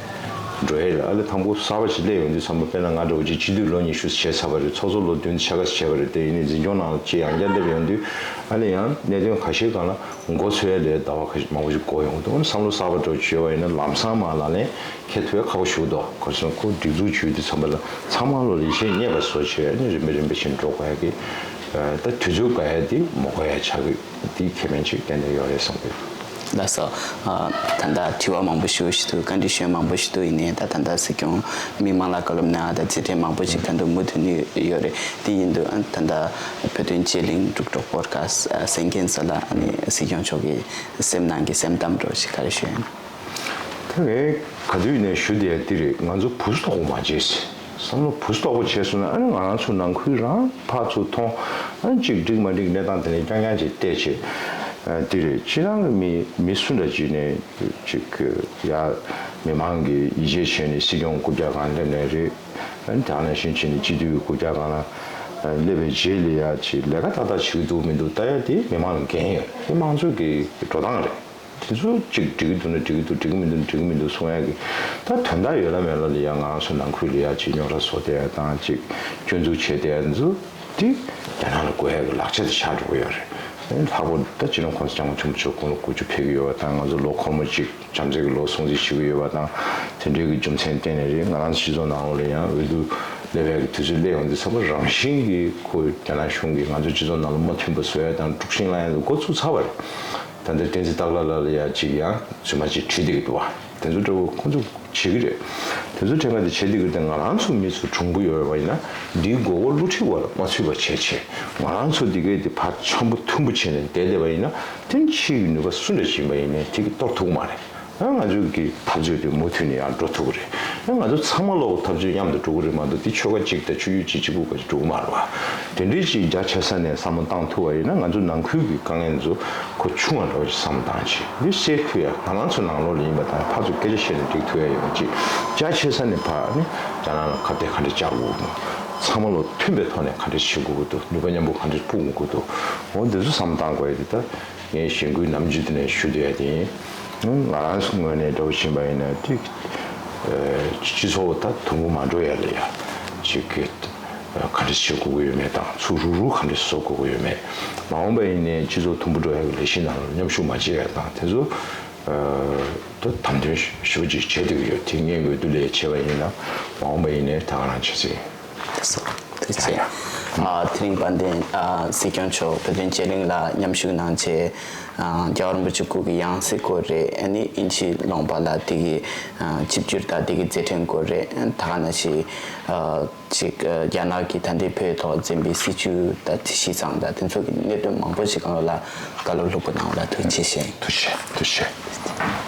འགྲོ་ཡས་ལ། ཨ་ལས་དང་པོ་གསར་པ་ཞིག་སླེབས་ཡོང་དུས་ཙམ་པ། དཔེར་ན་ང་འདྲ་བོ་ཅིག་སྤྱི་འཐུས་ལོ་ཉི་ཤུ་བྱས་ཚར་བ་རེད། ཚོགས་གཙོ་ལོ་བདུན་ཕྱེད་ཀ་བྱས་པ་རེད། དེ་ཡིན་ནའི་འཛིན་སྐྱོང་ནང་ལ་ཅིག་ཡང་བསྐྱར་སླེབས་ཡོང་དུས། ཨ་ལས་ཡང་གནད་དོན་ཁ་ཤས་སྒང་ལ་མགོ་ཚོས་ཡས་ལས་ཟླ་བ་ཁ་ཤས་མང་པོ་ཞིག་འགོར་ཡོང་གི་འདུག། ཨ་ནི་བསམ་བློ་གསར་པ་འདྲ་བོ་ཅིག་ཡོད་པ་ཡིན་ན་ལམ་སང་མར་ལག་ལེན་འཁེལ་ཐུབ་ཡས་ཁག་པོ་ཞིག་འདུག། ག་རེ་ཟེར་ན་ཁོ་སྒྲིག་འཛུགས་བྱེད་དུས་ཙམ་པ་ལ་ཚང་མ་ལོ་ལེགས་བཤད་རྙེད་པ་བཟོ་བྱས་ནས་རིམ་པས་རིམ་པས་བཞིན་འགྲོ་དགོས་ཡ་གི། ད་དུས་ཚོད་འགོར་ཡ་དེ་མ་འགོར་ཡ་ཆགས་ཀྱི་དེ་ཁེ་ཕན་ཅིག་ཏན་ཏན་ཡོད་རེད་བསམ་གི། ལགས་སོ། ད་ལྟ་དྲི་བ་མང་པོ་ཞུ་ཞུ་འདུག། བཀའ་འདྲི་ཞུ་མང་པོ་ཞུ་འདུག། ཡིན་ནའི་ད་ད་ལྟ་སྲིད་སྐྱོང་མི་མང་ལ་བཀའ་སློབ་གནང་ཡ་ད་རྩིས་ཁྲ་མང་པོ་ཞིག་ད་དུང་མུ་མཐུད་ནས་ཡོད་རེད། དེ་ཡིན་དུས་ད་ལྟ་བོད་དོན་དཔྱད་གླེང་འབྲུག་གྲོགས་པོ་ཌི་ཁ་སི་ཊི་གསན་མཁན་ཚོ་ལ་ཨ་ནི་སྲིད་སྐྱོང་མཆོག་གི་སེམས་ནང་གི་སེམས་གཏམ་འདྲ་བོ་ཞིག་ག་རེ་ཞུ་ཡིན། ད་ངས་ག་དུས་ནས་ཞུ་བསྡད་ཡ་དེ་རེད། ང་ཚོ་བུ་སུ་དོག་པོ་མ་བྱེད་ཟེར། བསམ་བློ་བུ་སུ་དོག་པོ་བྱས་སོང་ན། ཨ་ནི་ང་རང་ཚོ་ནང་ཁུལ་རང་ཕར་ཚུར་མཐོང་། ཨ་ནི་གཅིག་འགྲིག་མ་འགྲིག་གནས་སྟངས་དེ་ནས་རྐྱང་རྐྱང་ཅིག་བལྟས་བྱས། ཨ་དེ་རེད། སྤྱིར་བཏང་གི་མི་མི་སུ་འདྲ་ཅིག་ནས་ཅིག་ཡ་མི་མང་གིས་ཡིད་ཆེས་བྱས་ནས་སྲིད་སྐྱོང་རྐུབ་བཀྱག་སྒང་སླེབས་ནའི་རེད། ཨ་ནི་དེ་ནང་བཞིན་བྱས་ནས་སྤྱི་འཐུས་ཀྱི་རྐུབ་བཀྱག་སྒང་ལ་སླེབས་པའི་རྗེས་ལ་ཡ་ཅིག་ལས་ཀ་ཏག་ཏག་བྱེད་ཀྱི་འདུག་མི་འདུག་ལྟ་ཡ་དེ་མི་མང་ལ་འགན་ཡོད། དེ་མང་ཚོགས་ཀྱི་འགྲོ་སྟངས་རེད། དེ་ཚོ་གཅིག་འགྲིག་གི་འདུག་ན་འགྲིག་གི་འདུག། འགྲིག་གི་མི་འདུག་ན་འགྲིག་གི་མི་འདུག་གསུང་ཡ་གི། ད་དོན་དག་ཡོད་ལ་མེད་ལ་ལ་ཡ་ང་རང་ཚོ་ནང་ཁུལ་ལ་ཡ་གཅིག་རྙོག་དྲ་བཟོ་བསྡད་ཡ་དང་། གཅིག་སྐྱོན་འཛུགས་བྱས་བསྡད་ཡ་ཚོ་དེ་རྒྱ་ནག་ལ་དགོས་ཡ་གི་ལག་ཆ་དེ་ཆགས་འགྲོ་གི་ཡོད་རེད། ལྷག་པར་ད་སྤྱི་ནོར་གོང་ས་སྐྱབས་མགོན་ཆེན་པོ་མཆོག་དགུང་ལོ་དགུ་བཅུ་ཕེབས་ཀྱི་ཡོད་པ་དང་། ང་ཚོ་ལོ་འཁོར་མོ་གཅིག་བྱམས་བརྩེ་གི་ལོ་སྲུང་བརྩི་བྱེད་ཀྱི་ཡོད་པ་དང་། དེ་འདྲའི་གི་རྒྱུ་མཚན་བརྟེན་ནས་རེད། ང་རང་ཚོ་སྤྱི་ཚོགས་ནང་ལོགས་ལ་ཡང་འོས་བསྡུ་སླེབས་ཡ་གི་དུས་ཚོད་སླེབས་ཡོང་དུས་ཙམ་པ་རང་བཞིན་གྱིས་ཁོ་རྒྱ་ནག་གཞུང་གིས་ང་ཚོ་སྤྱི་ཚོགས་ནང་ལ་མ་མཐུན་པ་བཟོ་ཡ་དང་དཀྲུག་ཤིང་བསླང་ཡ་འགོ་བཙུགས་ཚར་བ་རེད། ད་ལྟ་བསྟན་འཛིན་སྟག་ལྷ་ལགས་ལ་ཡ་གཅིག་ཡང་རྫུན་མ་གཅིག་བྲིས་བསྡད་ཀྱི་འདུག་བ། དེ་ཚོ་འདྲ་བོ་ཁོང་ཚོ་བྱེད་ཀྱི་རེད། དེ་ཚོ་དྲན་ག་དེ་བྱེད་བསྡད་ཀྱི་རེད། དེ་ང་རང་ཚོ་མི་ཚོ་གྲུང་པོ་ཡོད་པ་ཡིན་ན་འདིའི་མགོ་སྐོར་བསླུ་བྲིད་འོག་ལ་མ་ཚུད་པ་བྱས་བྱས། ང་རང་ཚོ་འདི་གའི་དེ་ཕར་འཆམ་པོ་མཐུན་པོ་བྱས་ནས་བསྡད་བསྡད་པ་ཡིན་ན། དེ་ཕྱི་ཡི་ནུས་པ་སུ་འདྲ་ཞིག་ཡིན་པ་ཡིན་ནའི་དེ་གིས་གཏོར་ཐུབ་ཀྱི་མ་རེད། ཡང་ང་ཚོའི་གི་འཐབ་རྩོད་དེ་མུ་མཐུད་ནས་ཡང་འགྲོ་ཐུབ་ཀྱི་རེད། ཡང་ང་ཚོ་ཚང་མ་ལོག་འཐབ་རྩོད་མཉམ་དུ་འགྲོ་གི་རེད་མ་གཏོགས། དེ་ཆོལ་ཁ་གཅིག་དང་ཆོས་བརྒྱུད་གཅིག་གཅིག་པུ་ག་ཅིག་འགྲོ་གི་མ་རེད་བ། དེ་འདྲའི་ཅིག་རྒྱ་ཆེ་ས་ནས་བསམ་བློ་བཏང་ཐུབ་པ་ཡིན་ན། ང་ཚོ་ནང་ཁུལ་གྱི་དཀའ་ངལ་ཚོ་ཁོ་ཆུང་བ་འདྲ་བོ་ཅིག་བསམ་བློ་བཏང་བྱས་འདི་སེལ་ཐུབ་ཡ། ང་རང་ཚོ་ནང་ལོགས་ལ་ཡིན་པ་དང་ཕར་ཚུར་སྐད་ཆ་བཤད་ནས་འགྲིག་ཐུབ་ཡ་ཡོད་པ་ཅིག་རྒྱ་ཆེ་ས་ནས་ཕར་ནི་རྒྱ་ནག་ལ་ཁ་གཏད་ག་འདྲ་བཅག་དགོས་འདུག། ཚང་མ་ལོ་མཐུན་པའི་ཐོག་ནས་ག་འདྲ་བྱེད་དགོས་འདུག། ནུས་པ་མཉམ་སྤུངས་ག་འདྲ་སྤུངས་དགོས་འདུག། འོ་འདི་ཚོ་བསམ་བློ་བཏང་དགོས་ཡ་དེ་ད། ངས་གཞེན་སྐུལ་ནམ་རྒྱུན་དུ་ནས་ཞུ་བསྡད་ཡ་དེ་ཡིན། ང་རང་ཚོ་ངོས་ནས་འདྲ་བོ་ཕྱིན་པ་ཡིན་ན་དེ། སྤྱི་ཚོགས་ད་དུམ་བུ་མ་འགྲོ་ཡ་ལ་ཡ་ཅིག་གི་ག་འདྲ་བྱེད་དགོས་ཀྱི་ཡོད་མེད་དང་། ཚུར་རུག་རུག་ག་འདྲ་བཟོ་དགོས་ཀྱི་ཡོད་མེད། མ་འོངས་པ་ཡིན་ནའི་སྤྱི་ཚོགས་དུམ་བུ་འགྲོ་ཡ་གི་ལས་གཞི་ནང་ལ་མཉམ་ཞུགས་མ་བྱེད་ཡ་དང་། དེ་ཚོ་ད་དམ་དོན་ཞེ་པོ་ཅིག་བྱེད་བསྡད་ཀྱི་ཡོད། དེ་ངས་འོས་བསྡུ་ལས་བྱས་པ་ཡིན་ན་མ་འོངས་པ་ཡིན་ནའི་ད་ག་རང་བྱེད་ཚེ། ཐུགས་རྗེ་ཆེ། ཡ་ཡ། ཨ་དེ་རིང་དཔལ་ལྡན་ཨ་སྲིད་སྐྱོང་མཆོག་བོད་དོན་དཔྱད་གླེང་ལ་མཉམ་ཞུགས་གནང་བྱས། ཨ་རྒྱལ་བ་རིན་པོ་ཆེ་སྐུ་གི་ཡང་སྲིད་སྐོར་རེད། ཨ་ནི་དབྱིན་ཇིའི་ལུང་པ་ལ་དེ་གི་ཨ་ཆིབས་བསྒྱུར་དང་དེ་གི་མཛད་འཕྲིན་སྐོར་རེད། ད་ག་ནང་བཞིན་ཨ་ཅིག་ཨ་རྒྱ་ནག་གིས་ད་ལྟའི་བོད་ཐོག་འཛིན་པའི་སྲིད་བྱུས་དང་དེ་བྱས་ཙང་། ད་དེ་ཚོ་གི་གནད་དོན་མང་པོ་ཞིག་སྒང་ལ་བཀའ་སློབ་ལྷུག་པོ་གནང་བ་ལ་ཐུགས་རྗེ་ཆེ། ཐུགས་རྗེ་ཆེ། ཐུགས་རྗེ་ཆེ།